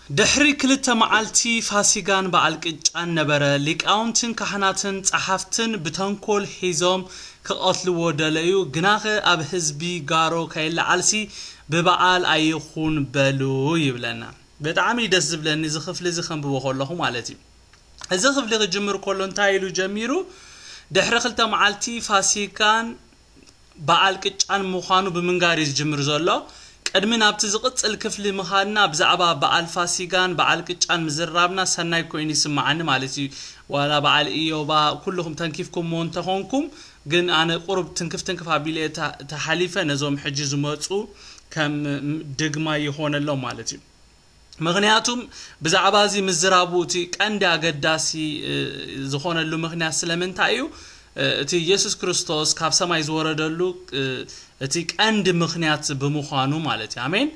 ድሕሪ ክልተ መዓልቲ ፋሲጋን በዓል ቅጫን ነበረ። ሊቃውንትን ካህናትን ጸሓፍትን ብተንኮል ሒዞም ክቐትልዎ ደለዩ፣ ግናኸ ኣብ ህዝቢ ጋሮ ከይለዓልሲ ብበዓል ኣይኹን በሉ ይብለና። ብጣዕሚ ደስ ዝብለኒ እዚ ክፍሊ እዚ ከንብቦ ከለኹ ማለት እዩ። እዚ ክፍሊ ክጅምር ከሎ እንታይ ኢሉ ጀሚሩ? ድሕሪ ክልተ መዓልቲ ፋሲካን በዓል ቅጫን ምዃኑ ብምንጋር እዩ ዝጅምር ዘሎ። ቅድሚ ናብቲ ዝቕጽል ክፍሊ ምኻድና ብዛዕባ በዓል ፋሲጋን በዓል ቅጫን ምዝራብና ሰናይ ኮይኑ ይስምዓኒ ማለት እዩ። ዋላ በዓል ኢዮባ ኩልኹም ተንኪፍኩምዎ እንተኾንኩም፣ ግን ኣነ ቁሩብ ትንክፍ ትንክፍ ኣቢለ እየ ተ- ተሓሊፈ፣ ነዞም ሕጂ ዝመጹ ከም ድግማ ይኾነሎም ማለት እዩ። ምኽንያቱም ብዛዕባ እዚ ምዝራቡ እቲ ቀንዲ ኣገዳሲ ዝኾነሉ ምኽንያት ስለምንታይ እዩ? እቲ ኢየሱስ ክርስቶስ ካብ ሰማይ ዝወረደሉ እቲ ቀንዲ ምኽንያት ብምዃኑ ማለት እዩ። ኣሜን።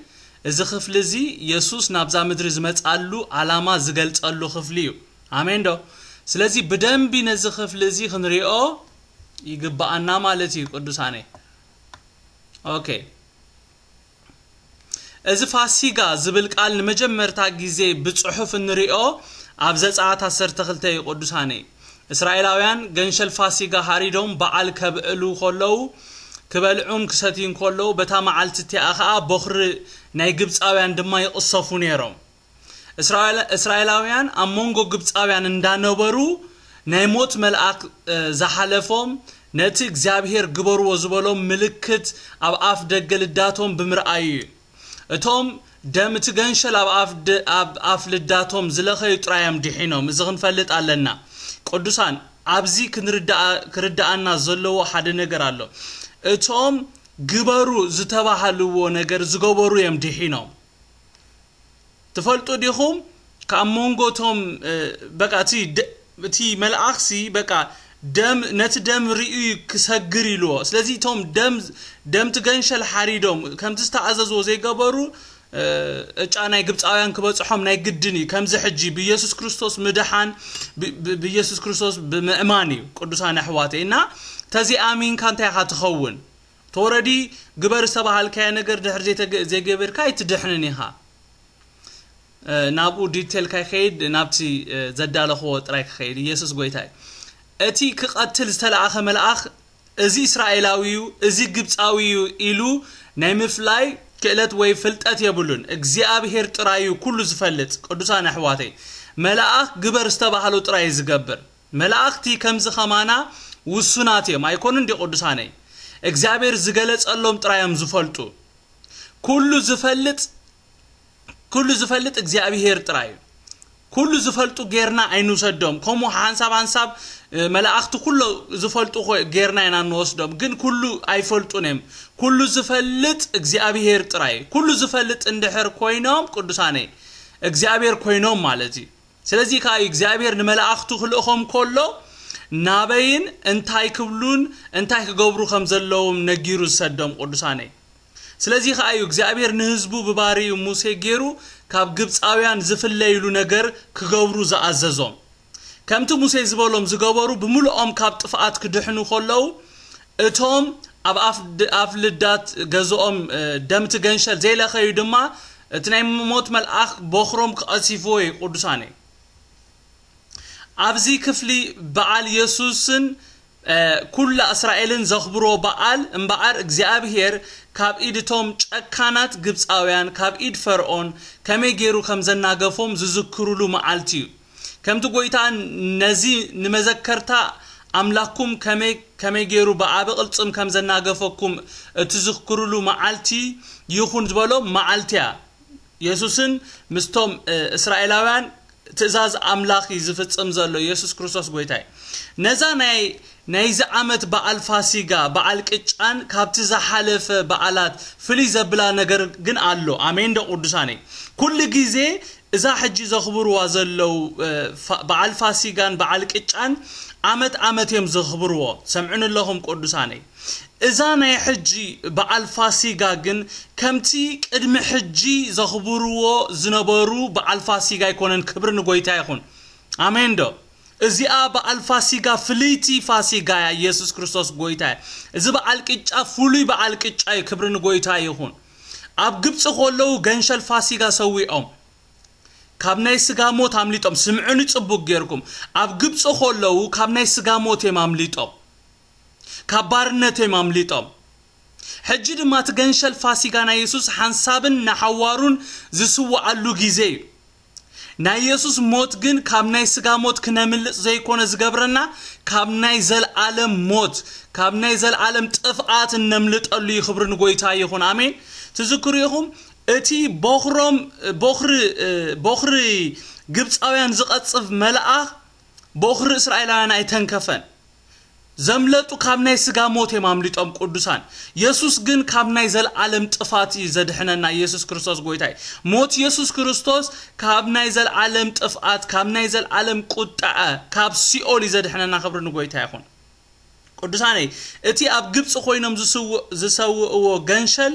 እዚ ክፍሊ እዚ የሱስ ናብዛ ምድሪ ዝመጻሉ ዓላማ ዝገልጸሉ ክፍሊ እዩ። ኣሜን ዶ? ስለዚ ብደንቢ ነዚ ክፍሊ እዚ ክንሪኦ ይግብኣና ማለት እዩ ቅዱሳነይ። ኦኬ። እዚ ፋሲጋ ዝብል ቃል ንመጀመርታ ግዜ ብጽሑፍ እንሪኦ ኣብ ዘጸኣት ዓሰርተ ክልተ እዩ ቅዱሳነይ። እስራኤላውያን ገንሸል ፋሲጋ ሃሪዶም በዓል ከብዕሉ ከለዉ፣ ክበልዑን ክሰትዩን ከለዉ፣ በታ መዓልቲ እቲኣ ኸኣ ቦኽሪ ናይ ግብጻውያን ድማ ይቕሰፉ ነይሮም። እስራኤል- እስራኤላውያን ኣብ መንጎ ግብጻውያን እንዳነበሩ ናይ ሞት መልኣክ ዝሓለፎም ነቲ እግዚኣብሔር ግበርዎ ዝበሎም ምልክት ኣብ ኣፍ ደገ ልዳቶም ብምርኣዩ እዩ። እቶም ደም እቲ ገንሸል ኣብ ኣፍ ድ- ኣብ ኣፍ ልዳቶም ዝለኸዩ ጥራዮም ድሒኖም። እዚ ክንፈልጥ ኣለና። ቅዱሳን ኣብዚ ክንርዳኣ- ክርዳኣና ዘለዎ ሓደ ነገር ኣሎ። እቶም ግበሩ ዝተባሃልዎ ነገር ዝገበሩ እዮም ድሒኖም። ትፈልጡ ዲኹም? ካብ መንጎቶም በቃ እቲ ደ- እቲ መልኣኽሲ በቃ ደም ነቲ ደም ርእዩ ክሰግር ኢልዎ። ስለዚ እቶም ደም ደምቲ ገንሸል ሓሪዶም ከምቲ ዝተኣዘዝዎ ዘይገበሩ፣ እጫ ናይ ግብፃውያን ክበፅሖም ናይ ግድን እዩ። ከምዚ ሕጂ ብኢየሱስ ክርስቶስ ምድሓን፣ ብ- ብ- ብኢየሱስ ክርስቶስ ብምእማን እዩ። ቅዱሳን ኣሕዋተይ፣ እና ተዘይኣሚንካ እንታይ ኢኻ ትኸውን? ተወረዲ ግበር ዝተባሃልካዮ ነገር ድሕር ዘይተገ- ዘይገበርካ ኣይትድሕንን ኢኻ። ናብኡ ዲቴል ካይከይድ፣ ናብቲ ዘዳለኽዎ ጥራይ ክኸይድ። ኢየሱስ ጎይታ እዩ። እቲ ክቐትል ዝተለኣኸ መልኣኽ፣ እዚ እስራኤላዊ እዩ፣ እዚ ግብፃዊ እዩ ኢሉ ናይ ምፍላይ ክእለት ወይ ፍልጠት የብሉን። እግዚኣብሔር ጥራይ እዩ ኩሉ ዝፈልጥ። ቅዱሳን ኣሕዋተይ፣ መልኣኽ ግበር ዝተባህሎ ጥራይ እዩ ዝገብር። መላእኽቲ ከምዚ ከማና ውሱናት እዮም ኣይኮኑን ድዩ ቅዱሳነይ? እግዚኣብሔር ዝገለጸሎም ጥራይ እዮም ዝፈልጡ። ኩሉ ዝፈልጥ ኩሉ ዝፈልጥ እግዚኣብሔር ጥራይ እዩ። ኩሉ ዝፈልጡ ጌርና ኣይንውሰዶም። ከምኡ ሓንሳብ ሓንሳብ መላእኽቲ ኩሎ ዝፈልጡ ጌርና ኢና እንወስዶም፣ ግን ኩሉ ኣይፈልጡን እዮም። ኩሉ ዝፈልጥ እግዚኣብሔር ጥራይ እዩ። ኩሉ ዝፈልጥ እንድሕር ኮይኖም ቅዱሳነይ እግዚኣብሔር ኮይኖም ማለት እዩ። ስለዚ ከዓ እዩ እግዚኣብሔር ንመላእኽቱ ክልእኾም ከሎ ናበይን እንታይ ክብሉን እንታይ ክገብሩ ከም ዘለዎም ነጊሩ ዝሰዶም ቅዱሳነይ። ስለዚ ከዓ እዩ እግዚኣብሔር ንህዝቡ ብባርዩ ሙሴ ገይሩ ካብ ግብፃውያን ዝፍለይሉ ነገር ክገብሩ ዝኣዘዞም። ከምቲ ሙሴ ዝበሎም ዝገበሩ ብምልኦም ካብ ጥፍኣት ክድሕኑ ከለዉ፣ እቶም ኣብ ኣፍ- ኣፍ ልዳት ገዝኦም ደምቲ ገንሸል ዘይለኸዩ ድማ እቲ ናይ ሞት መልኣኽ ቦኽሮም ክቐሲፍዎ እዩ ቅዱሳነይ። ኣብዚ ክፍሊ በዓል የሱስን ኩላ እስራኤልን ዘኽብሮ በዓል እምበኣር እግዚኣብሔር ካብ ኢድ እቶም ጨካናት ግብፃውያን ካብ ኢድ ፈርኦን ከመይ ገይሩ ከም ዘናገፎም ዝዝክሩሉ መዓልቲ እዩ። ከምቲ ጎይታ ነዚ ንመዘከርታ ኣምላክኩም ከመይ ከመይ ገይሩ ብዓቢ ቅልጽም ከም ዘናገፈኩም እትዝክሩሉ መዓልቲ ይኹን ዝበሎ መዓልቲ እያ። የሱስን ምስቶም እስራኤላውያን ትእዛዝ ኣምላኽ እዩ ዝፍጽም ዘሎ። የሱስ ክርስቶስ ጎይታ እዩ። ነዛ ናይ ናይዚ ዓመት በዓል ፋሲጋ በዓል ቅጫን ካብቲ ዝሓለፈ በዓላት ፍልይ ዘብላ ነገር ግን ኣሎ። ኣሜን ዶ ቅዱሳነይ? ኩሉ ግዜ እዛ ሕጂ ዘኽብርዋ ዘለዉ በዓል ፋሲጋን በዓል ቅጫን ዓመት ዓመት እዮም ዘኽብርዎ። ሰምዑኒ ኣለኹም ቅዱሳነይ። እዛ ናይ ሕጂ በዓል ፋሲጋ ግን ከምቲ ቅድሚ ሕጂ ዘኽብርዎ ዝነበሩ በዓል ፋሲጋ ኣይኮነን። ክብሪ ንጎይታ ይኹን። ኣሜን ዶ? እዚኣ በዓል ፋሲጋ ፍልይቲ ፋሲጋ እያ። ኢየሱስ ክርስቶስ ጎይታ እዩ። እዚ በዓል ቅጫ ፍሉይ በዓል ቅጫ እዩ። ክብሪ ንጎይታ ይኹን። ኣብ ግብፂ ከለዉ ገንሸል ፋሲጋ ሰዊኦም ካብ ናይ ስጋ ሞት ኣምሊጦም። ስምዑኒ ጽቡቅ ጌርኩም። ኣብ ግብጺ ከለዉ ካብ ናይ ስጋ ሞት እዮም ኣምሊጦም። ካብ ባርነት እዮም ኣምሊጦም። ሕጂ ድማ እቲ ገንሸል ፋሲጋ ናይ የሱስ ሓንሳብን ንሓዋሩን ዝስውኣሉ ግዜ እዩ። ናይ የሱስ ሞት ግን ካብ ናይ ስጋ ሞት ክነምልጥ ዘይኮነ ዝገብረና፣ ካብ ናይ ዘልኣለም ሞት፣ ካብ ናይ ዘልኣለም ጥፍኣት እነምልጠሉ እዩ። ክብሪ ንጎይታ ይኹን። ኣሜን። ትዝክሩ ኢኹም፣ እቲ ቦኽሮም፣ ቦኽሪ፣ ቦኽሪ ግብፃውያን ዝቐጽፍ መልኣኽ ቦኽሪ እስራኤላውያን ኣይተንከፈን። ዘምለጡ ካብ ናይ ስጋ ሞት እዮም ኣምሊጦም ቅዱሳን። የሱስ ግን ካብ ናይ ዘልዓለም ጥፋት እዩ ዘድሕነና። የሱስ ክርስቶስ ጎይታ እዩ። ሞት የሱስ ክርስቶስ ካብ ናይ ዘልዓለም ጥፍኣት፣ ካብ ናይ ዘልዓለም ቁጥዐ፣ ካብ ሲኦል እዩ ዘድሕነና። ክብሪ ንጎይታ ይኹን። ቅዱሳነይ፣ እቲ ኣብ ግብፂ ኮይኖም ዝስው-፣ ዝሰውእዎ ገንሸል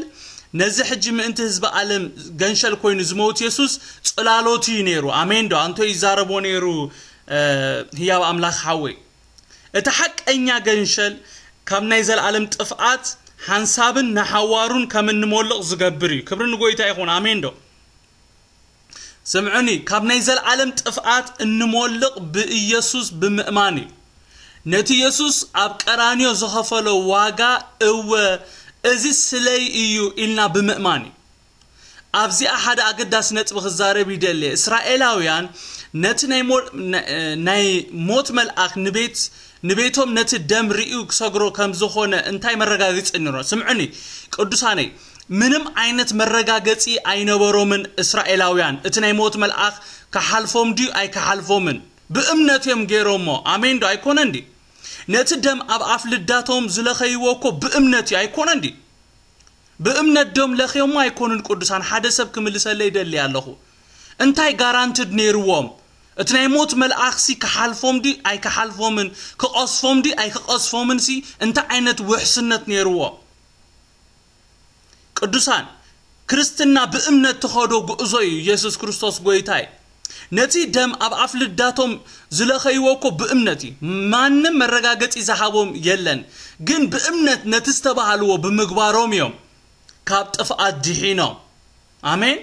ነዚ ሕጂ ምእንቲ ህዝቢ ዓለም ገንሸል ኮይኑ ዝመውት የሱስ ጽላሎቱ እዩ ነይሩ። ኣሜን ዶ? ኣንቶ ይዛረቦ ነይሩ፣ እ፣ ህያው ኣምላኽ ሓወይ። እቲ ሓቀኛ ገንሸል ካብ ናይ ዘልዓለም ጥፍኣት ሓንሳብን ንሓዋሩን ከም እንሞልቕ ዝገብር እዩ። ክብሪ ንጎይታ ይኹን። ኣሜን ዶ? ስምዑኒ፣ ካብ ናይ ዘልዓለም ጥፍኣት እንሞልቕ ብኢየሱስ ብምእማን እዩ። ነቲ ኢየሱስ ኣብ ቀራንዮ ዝኸፈሎ ዋጋ፣ እወ፣ እዚ ስለይ እዩ ኢልና ብምእማን እዩ። ኣብዚኣ ሓደ ኣገዳሲ ነጥቢ ክዛረብ ይደሊ። እስራኤላውያን ነቲ ናይ ሞ-፣ ነ-፣ ናይ ሞት መልኣኽ ንቤት፣ ንቤቶም ነቲ ደም ርእዩ ክሰግሮ ከም ዝኾነ እንታይ መረጋገጺ ነይሮም? ስምዑኒ ቅዱሳነይ፣ ምንም ዓይነት መረጋገጺ ኣይነበሮምን እስራኤላውያን። እቲ ናይ ሞት መልኣኽ ክሓልፎም ድዩ ኣይክሓልፎምን ብእምነት እዮም ገይሮሞ። ኣሜን ዶ ኣይኮነን ድዩ? ነቲ ደም ኣብ ኣፍ ልዳቶም ዝለኸይዎ እኮ ብእምነት እዩ፣ ኣይኮነን ድዩ? ብእምነት ዶም ለኽዮሞ ኣይኮኑን ቅዱሳን? ሓደ ሰብ ክምልሰለይ ይደሊ ኣለኹ። እንታይ ጋራንትድ ነይርዎም? እቲ ናይ ሞት መልኣኽሲ ክሓልፎም ድዩ ኣይክሓልፎምን፣ ክቐስፎም ድዩ ኣይክቐስፎምን ሲ እንታይ ዓይነት ውሕስነት ነይርዎም? ቅዱሳን፣ ክርስትና ብእምነት ትኸዶ ጉዕዞ እዩ። ኢየሱስ ክርስቶስ ጎይታ እዩ። ነቲ ደም ኣብ ኣፍ ልዳቶም ዝለኸይዎ እኮ ብእምነት እዩ። ማንም መረጋገጺ ዝሃቦም የለን። ግን ብእምነት ነቲ ዝተባሃልዎ ብምግባሮም እዮም ካብ ጥፍኣት ድሒኖም። ኣሜን።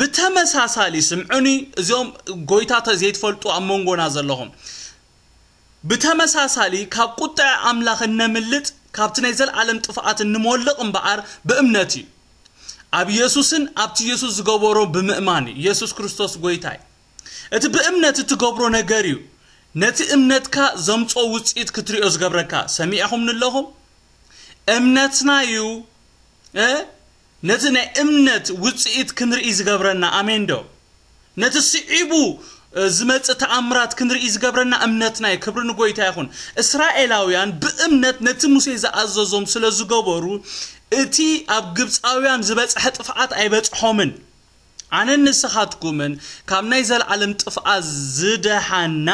ብተመሳሳሊ ስምዑኒ፣ እዚኦም ጎይታ ተ-፣ ዘይትፈልጡ ኣብ መንጎና ዘለኹም። ብተመሳሳሊ ካብ ቁጥዐ ኣምላኽ እነምልጥ፣ ካብቲ ናይ ዘልዓለም ጥፍኣት እንሞልቕ እምበኣር ብእምነት እዩ። ኣብ ኢየሱስን ኣብቲ ኢየሱስ ዝገበሮ ብምእማን እዩ። ኢየሱስ ክርስቶስ ጎይታ እዩ። እቲ ብእምነት እትገብሮ ነገር እዩ ነቲ እምነትካ ዘምጾ ውጽኢት ክትሪኦ ዝገብረካ። ሰሚዕኹምኒ ኣለኹም? እምነትና እዩ፣ እ፣ ነቲ ናይ እምነት ውጽኢት ክንርኢ ዝገብረና። ኣሜን ዶ? ነቲ ስዒቡ፣ እ፣ ዝመጽእ ተኣምራት ክንርኢ ዝገብረና እምነትና እዩ። ክብሪ ንጎይታ ይኹን። እስራኤላውያን ብእምነት ነቲ ሙሴ ዝኣዘዞም ስለ ዝገበሩ፣ እቲ ኣብ ግብፃውያን ዝበጽሐ ጥፍኣት ኣይበጽሖምን። ኣነን ንስኻትኩምን ካብ ናይ ዘለዓለም ጥፍኣት ዝደሓና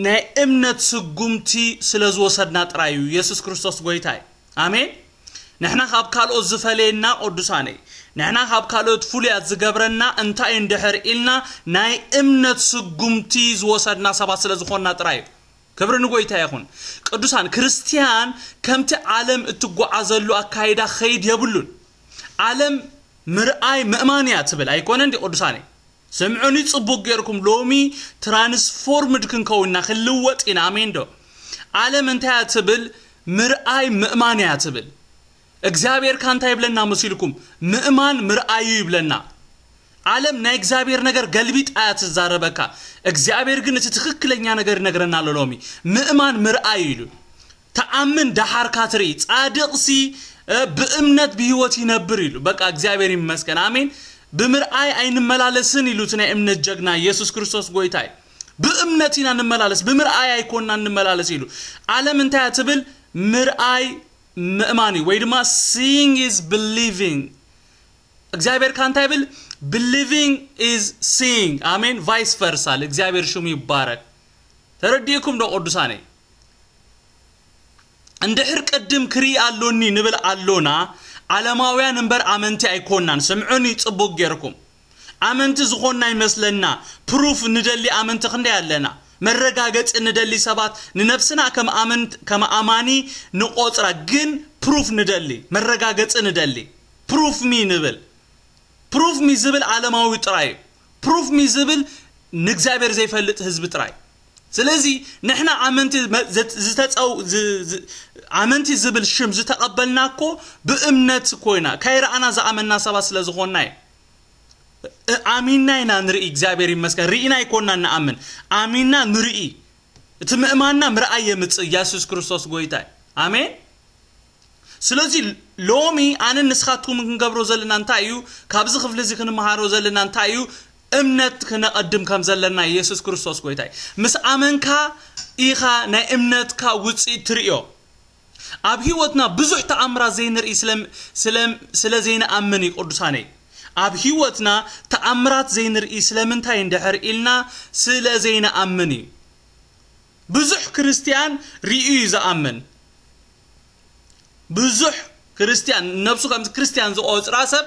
ናይ እምነት ስጉምቲ ስለ ዝወሰድና ጥራይ እዩ። የሱስ ክርስቶስ ጎይታ እዩ። ኣሜን። ንሕና ካብ ካልኦት ዝፈለየና ቅዱሳነይ፣ ንሕና ካብ ካልኦት ፍሉያት ዝገብረና እንታይ እንድሕር ኢልና ናይ እምነት ስጉምቲ ዝወሰድና ሰባት ስለ ዝኾንና ጥራይ እዩ። ክብሪ ንጎይታ ይኹን። ቅዱሳን፣ ክርስትያን ከምቲ ዓለም እትጓዓዘሉ ኣካይዳ ክኸይድ የብሉን። ዓለም ምርኣይ ምእማን እያ ትብል ኣይኮነን ድዩ ቅዱሳነይ? ስምዑኒ ጽቡቅ ጌርኩም፣ ሎሚ ትራንስፎርምድ ክንከውን ኢና፣ ክንልወጥ ኢና። ኣሜን ዶ? ዓለም እንታይ እያ ትብል? ምርኣይ ምእማን እያ ትብል። እግዚኣብሔር ከ እንታይ ይብለና መሲልኩም? ምእማን ምርኣዩ ይብለና። ዓለም ናይ እግዚኣብሔር ነገር ገልቢጣ እያ ትዛረበካ። እግዚኣብሔር ግን እቲ ትኽክለኛ ነገር ይነግረና ኣሎ ሎሚ። ምእማን ምርኣዩ ኢሉ። ተኣምን ደሓርካ ትርኢ። ጻድቕሲ፣ እ፣ ብእምነት ብህይወት ይነብር ኢሉ። በቃ እግዚኣብሔር ይመስገን። ኣሜን። ብምርኣይ ኣይንመላለስን ኢሉ እቲ ናይ እምነት ጀግና ኢየሱስ ክርስቶስ ጎይታ እዩ። ብእምነት ኢና ንመላለስ፣ ብምርኣይ ኣይኮንና እንመላለስ ኢሉ። ዓለም እንታይ እያ ትብል? ምርኣይ ምእማን እዩ፣ ወይ ድማ seeing is believing። እግዚኣብሔር ከ እንታይ ይብል? Believing is seeing። ኣሜን። ቫይስ ቨርሳ። እግዚኣብሔር ሽሙ ይባረክ። ተረዲእኩም ዶ ቅዱሳነይ? እንድሕር ቅድም ክርኢ ኣሎኒ ንብል ኣሎና፣ ዓለማውያን እምበር ኣመንቲ ኣይኮናን። ስምዑኒ ጽቡቅ ጌርኩም። ኣመንቲ ዝኾንና ይመስለና። ፕሩፍ ንደሊ ኣመንቲ ክንደይ ኣለና? መረጋገጺ ንደሊ ሰባት፣ ንነብስና ከም ኣመንት-፣ ከም ኣማኒ ንቆጽራ፣ ግን ፕሩፍ ንደሊ፣ መረጋገጺ ንደሊ። ፕሩፍ ሚ ንብል። ፕሩፍ ሚ ዝብል ዓለማዊ ጥራይ እዩ። ፕሩፍ ሚ ዝብል ንእግዚኣብሔር ዘይፈልጥ ህዝቢ ጥራይ። ስለዚ ንሕና ኣመንቲ መ- ዘት- ዝተጸው ዝ- ዝ- ኣመንቲ ዝብል ሽም ዝተቐበልና እኮ ብእምነት ኮይና ካይረኣና ዝኣመና ሰባት ስለ ዝኾንና እዩ። እ- ኣሚንና ኢና ንርኢ። እግዚኣብሔር ይመስገን። ርኢና ኣይኮንና ንኣምን፣ ኣሚንና ንርኢ። እቲ ምእማንና ምርኣይ የምጽእ። ኢየሱስ ክርስቶስ ጎይታ እዩ። ኣሜን። ስለዚ ሎሚ ኣነን ንስኻትኩምን ክንገብሮ ዘለና እንታይ እዩ? ካብዚ ክፍሊ እዚ ክንመሃሮ ዘለና እንታይ እዩ? እምነት ክነቐድም ከም ዘለና። ኢየሱስ ክርስቶስ ጎይታ እዩ። ምስ ኣመንካ ኢኻ ናይ እምነትካ ውፅኢት ትርእዮ። ኣብ ህይወትና ብዙሕ ተኣምራት ዘይንርኢ ስለ ስለ ዘይንኣምን እዩ ቅዱሳነይ። ኣብ ህይወትና ተኣምራት ዘይንርኢ ስለምንታይ እንድሕር ኢልና ስለ ዘይንኣምን እዩ። ብዙሕ ክርስትያን ርእዩ እዩ ዝኣምን። ብዙሕ ክርስትያን፣ ነብሱ ከም ክርስትያን ዝቆጽራ ሰብ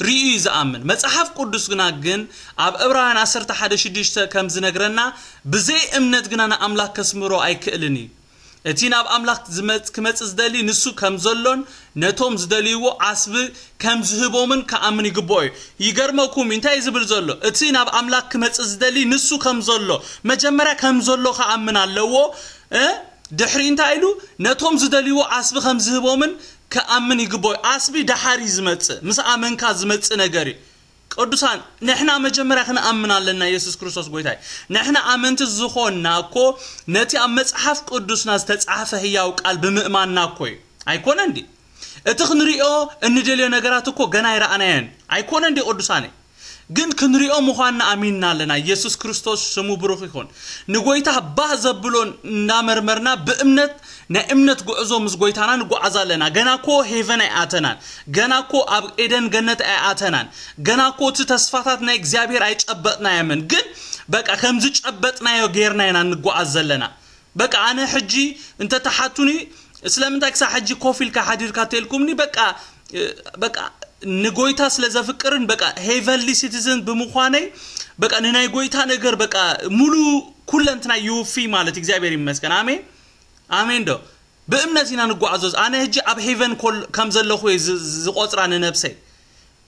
ርእዩ እዩ ዝኣምን። መጽሓፍ ቅዱስ ግና ግን ኣብ ዕብራውያን ዓሰርተ ሓደ ሽዱሽተ ከም ዝነግረና፣ ብዘይ እምነት ግና ንኣምላኽ ከስምሮ ኣይክእልን እዩ። እቲ ናብ ኣምላኽ ዝመጽ- ክመጽእ ዝደሊ ንሱ ከም ዘሎን ነቶም ዝደልይዎ ዓስቢ ከም ዝህቦምን ክኣምን ይግብኦ እዩ። ይገርመኩም እዩ፣ እንታይ እዩ ዝብል ዘሎ? እቲ ናብ ኣምላኽ ክመጽእ ዝደሊ ንሱ ከም ዘሎ፣ መጀመርያ ከም ዘሎ ክኣምን ኣለዎ። እ? ድሕሪ እንታይ ኢሉ? ነቶም ዝደልይዎ ዓስቢ ከም ዝህቦምን ክኣምን ይግብኦ እዩ። ዓስቢ ደሓር እዩ ዝመጽእ፣ ምስ ኣመንካ ዝመጽእ ነገር እዩ። ቅዱሳን፣ ንሕና መጀመርያ ክንኣምን ኣለና ኢየሱስ ክርስቶስ ጎይታ እዩ። ንሕና ኣመንቲ ዝኾንና እኮ ነቲ ኣብ መጽሓፍ ቅዱስና ዝተጻሕፈ ህያው ቃል ብምእማንና እኮ እዩ። ኣይኮነን ድዩ? እቲ ክንሪኦ እንደልዮ ነገራት እኮ ገና ኣይረኣናዮን። ኣይኮነን ድዩ ቅዱሳን? ግን ክንሪኦ ምዃንና ኣሚንና ኣለና። ኢየሱስ ክርስቶስ ስሙ ብሩኽ ይኹን። ንጎይታ ባህ ዘብሎ እናመርመርና ብእምነት ናይ እምነት ጉዕዞ ምስ ጎይታና ንጓዓዝ ኣለና። ገና እኮ ሄቨን ኣይኣተናን። ገና እኮ ኣብ ኤደን ገነት ኣይኣተናን። ገና እኮ እቲ ተስፋታት ናይ እግዚኣብሔር ኣይጨበጥናዮምን። ግን በቃ ከም ዝጨበጥናዮ ጌርና ኢና ንጓዓዝ ዘለና። በቃ ኣነ ሕጂ እንተ ተሓቱኒ ስለምንታይ ክሳብ ሕጂ ኮፍ ኢልካ ሓዲርካ ተልኩምኒ? በቃ በቃ ንጎይታ ስለ ዘፍቅርን በቃ ሄቨንሊ ሲቲዝን ብምዃነይ በቃ ንናይ ጎይታ ነገር በቃ ሙሉ ኩለንትና ይውፊ ማለት እግዚኣብሔር ይመስገን። ኣሜን ኣሜን። ዶ ብእምነት ኢና ንጓዓዞ። ኣነ ሕጂ ኣብ ሄቨን ኮል- ከም ዘለኹ እየ ዝ- ዝቆጽራ ንነብሰይ።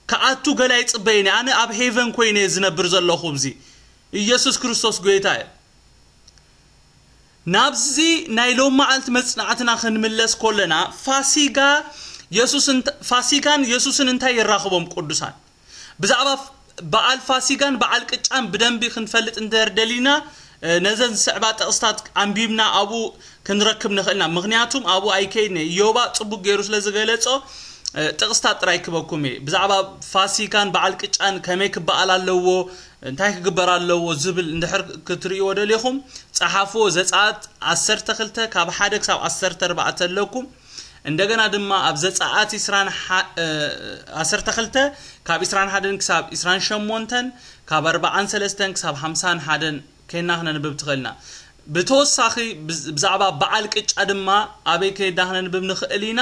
ክኣቱ ገለ ኣይጽበይን እየ። ኣነ ኣብ ሄቨን ኮይነ እየ ዝነብር ዘለኹ። እዚ ኢየሱስ ክርስቶስ ጎይታ እዩ። ናብዚ ናይ ሎም መዓልቲ መጽናዕትና ክንምለስ ኮለና ፋሲጋ የሱስ እንተ- ፋሲጋን የሱስን እንታይ የራኽቦም ቅዱሳን? ብዛዕባ ፍ- በዓል ፋሲጋን በዓል ቅጫን ብደንቢ ክንፈልጥ እንድሕር ደሊና፣ እ፣ ነዘን ዝስዕባ ጥቕስታት ኣንቢብና ኣብኡ ክንረክብ ንኽእልና። ምኽንያቱም ኣብኡ ኣይከይድን እየ። ኢዮባ ጽቡቕ ገይሩ ስለ ዝገለጾ፣ እ፣ ጥቕስታት ጥራይ ክበኩም እየ። ብዛዕባ ፋሲጋን በዓል ቅጫን ከመይ ክበዓል ኣለዎ፣ እንታይ ክግበር ኣለዎ ዝብል እንድሕር ክትርእይዎ ደሊኹም፣ ጸሓፍዎ። ዘጸኣት ዓሰርተ ክልተ ካብ ሓደ ክሳብ ዓሰርተ ኣርባዕተ ኣለኩም። እንደገና ድማ ኣብ ዘጸኣት ዕስራን ሓ- እ፣ ዓሰርተ ክልተ ካብ ዕስራን ሓደን ክሳብ ዕስራን ሸሞንተን፣ ካብ ኣርባዓን ሰለስተን ክሳብ ሓምሳን ሓደን ኬንና ክነንብብ ትኽእልና። ብተወሳኺ ብዝ- ብዛዕባ በዓል ቅጫ ድማ ኣበይ ከይዳ ክነንብብ ንኽእል ኢና?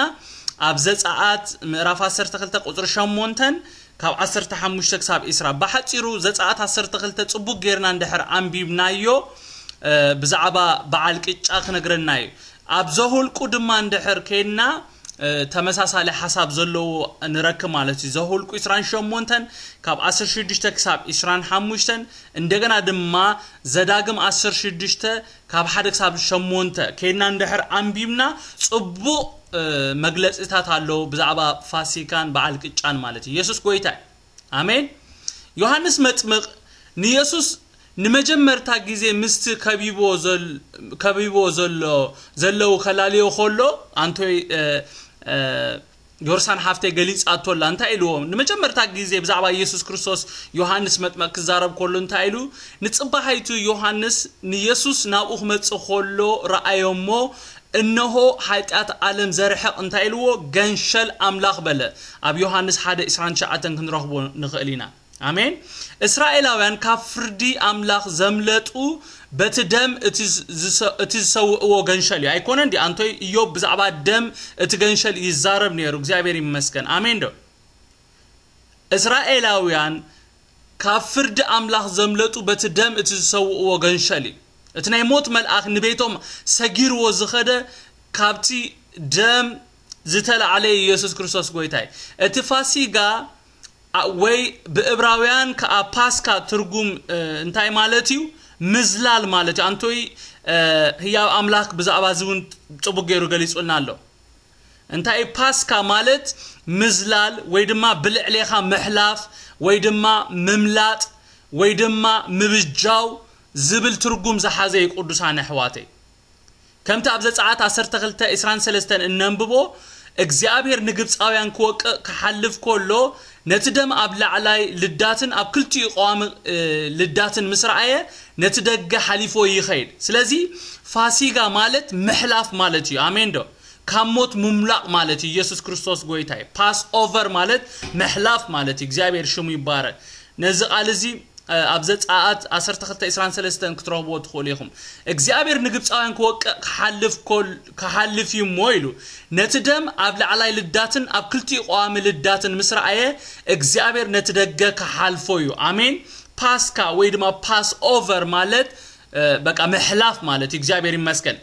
ኣብ ዘጸኣት ምዕራፍ ዓሰርተ ክልተ ቁጽሪ ሸሞንተን ካብ ዓሰርተ ሓሙሽተ ክሳብ ዕስራ። ብሓጺሩ ዘጸኣት ዓሰርተ ክልተ ጽቡቕ ጌርና እንድሕር ኣንቢብናዮ፣ እ፣ ብዛዕባ በዓል ቅጫ ክነግረና እዩ። ኣብ ዘሁልቁ ድማ እንድሕር ኬንና፣ እ፣ ተመሳሳሊ ሓሳብ ዘለዎ ንረክብ ማለት እዩ። ዘሁልቁ ዕስራን ሸሞንተን ካብ ዓሰርተ ሽዱሽተ ክሳብ ዕስራን ሓሙሽተን፣ እንደገና ድማ ዘዳግም ዓሰርተ ሽዱሽተ ካብ ሓደ ክሳብ ሸሞንተ ኬንና እንድሕር ኣንቢብና ጽቡቕ፣ እ፣ መግለጺታት ኣለዎ ብዛዕባ ፋሲካን በዓል ቅጫን ማለት እዩ። ኢየሱስ ጎይታ እዩ። ኣሜን። ዮሃንስ መጥምቕ ንየሱስ ንመጀመርታ ግዜ ምስቲ ከቢብዎ ዘል- ከቢብዎ ዘሎ ዘለዉ ከላልዮ ከሎ ኣንቶይ እ፣ እ፣ ዮርሳን ሓፍተይ ገሊጻቶ ኣላ። እንታይ ኢልዎ? ንመጀመርታ ግዜ ብዛዕባ ኢየሱስ ክርስቶስ ዮሃንስ መጥምቕ ክዛረብ ከሎ እንታይ ኢሉ? ንጽባሓይቱ ዮሃንስ ንየሱስ ናብኡ ክመጽእ ከሎ ረኣዮ እሞ፣ እነሆ ሓጢኣት ዓለም ዘርሕቕ እንታይ ኢልዎ? ገንሸል ኣምላኽ በለ። ኣብ ዮሃንስ ሓደ ዕስራን ትሽዓተን ክንረኽቦ ንኽእል ኢና። ኣሜን። እስራኤላውያን ካብ ፍርዲ ኣምላኽ ዘምለጡ በቲ ደም እቲ ዝሰ- እቲ ዝሰውእዎ ገንሸል እዩ። ኣይኮነን ድዩ? ኣንቶይ ኢዮብ ብዛዕባ ደም እቲ ገንሸል ይዛረብ ነይሩ። እግዚኣብሔር ይመስገን። ኣሜን ዶ? እስራኤላውያን ካብ ፍርዲ ኣምላኽ ዘምለጡ በቲ ደም እቲ ዝሰውእዎ ገንሸል እዩ። እቲ ናይ ሞት መልኣኽ ንቤቶም ሰጊርዎ ዝኸደ ካብቲ ደም ዝተላዕለ ኢየሱስ ክርስቶስ ጎይታ እዩ። እቲ ፋሲጋ ኣ- ወይ ብእብራውያን ከኣ ፓስካ ትርጉም እ፣ እንታይ ማለት እዩ? ምዝላል ማለት እዩ። ኣንቶይ እ፣ ህያብ ኣምላክ ብዛዕባ እዚ እውን ጽቡቅ ገይሩ ገሊጹልና ኣሎ። እንታይ እዩ? ፓስካ ማለት ምዝላል ወይ ድማ ብልዕሌኻ ምሕላፍ ወይ ድማ ምምላጥ ወይ ድማ ምብጃው ዝብል ትርጉም ዝሓዘ እዩ። ቅዱሳን ኣሕዋተይ፣ ከምቲ ኣብ ዘጸኣት ዓሰርተ ክልተ ዕስራን ሰለስተን እነንብቦ፣ እግዚኣብሔር ንግብጻውያን ክወቅእ ክሓልፍ ከሎ፣ ነቲ ደም ኣብ ላዕላይ ልዳትን ኣብ ክልቲኡ ቀዋሚ እ፣ ልዳትን ምስ ረኣየ፣ ነቲ ደገ ሓሊፎ ይኸይድ። ስለዚ ፋሲጋ ማለት ምሕላፍ ማለት እዩ። ኣሜን ዶ? ካብ ሞት ምምላቕ ማለት እዩ። ኢየሱስ ክርስቶስ ጎይታ እዩ። ፓስ ኦቨር ማለት ምሕላፍ ማለት እዩ። እግዚኣብሔር ሽሙ ይባረክ። ነዚ ቃል እዚ እ፣ ኣብ ዘጸኣት ዓሰርተ ክልተ ዕስራን ሰለስተን ክትረኽብዎ ትኽእሉ ኢኹም። እግዚኣብሔር ንግብጻውያን ክወቅእ ክሓልፍ ኮል- ክሓልፍ እዩ እሞ ኢሉ፣ ነቲ ደም ኣብ ላዕላይ ልዳትን ኣብ ክልቲኡ ቀዋሚ ልዳትን ምስ ረኣየ፣ እግዚኣብሔር ነቲ ደገ ክሓልፎ እዩ። ኣሜን። ፓስካ ወይ ድማ ፓስ ኦቨር ማለት እ፣ በቃ ምሕላፍ ማለት እዩ። እግዚኣብሔር ይመስገን።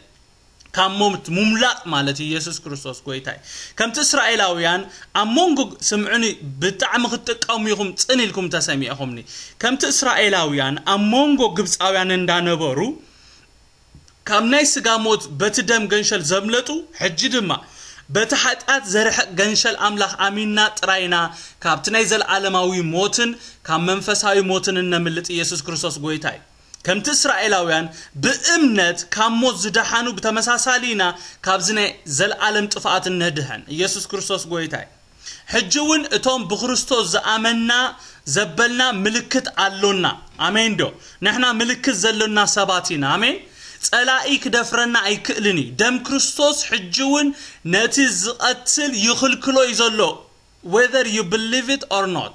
ካብ ሞት ምምላቕ ማለት እዩ። ኢየሱስ ክርስቶስ ጎይታ እዩ። ከምቲ እስራኤላውያን ኣብ መንጎ፣ ስምዑኒ፣ ብጣዕሚ ክትጥቀሙ ኢኹም፣ ጽን ኢልኩም ተሰሚዕኹምኒ። ከምቲ እስራኤላውያን ኣብ መንጎ ግብጻውያን እንዳነበሩ ካብ ናይ ስጋ ሞት በቲ ደም ገንሸል ዘምለጡ፣ ሕጂ ድማ በቲ ሓጢኣት ዘርሕቕ ገንሸል ኣምላኽ ኣሚንና ጥራይና ካብቲ ናይ ዘለዓለማዊ ሞትን ካብ መንፈሳዊ ሞትን እነምልጥ ኢየሱስ ክርስቶስ ጎይታ እዩ። ከምቲ እስራኤላውያን ብእምነት ካብ ሞት ዝደሓኑ፣ ብተመሳሳሊ ኢና ካብዚ ናይ ዘለዓለም ጥፍኣት እነድሐን። ኢየሱስ ክርስቶስ ጎይታ እዩ። ሕጂ እውን እቶም ብክርስቶስ ዝኣመንና ዘበልና ምልክት ኣሎና። ኣሜን ዶ? ንሕና ምልክት ዘሎና ሰባት ኢና። ኣሜን። ጸላኢ ክደፍረና ኣይክእልን እዩ። ደም ክርስቶስ ሕጂ እውን ነቲ ዝቐትል ይኽልክሎ እዩ ዘሎ። Whether you believe it or not፣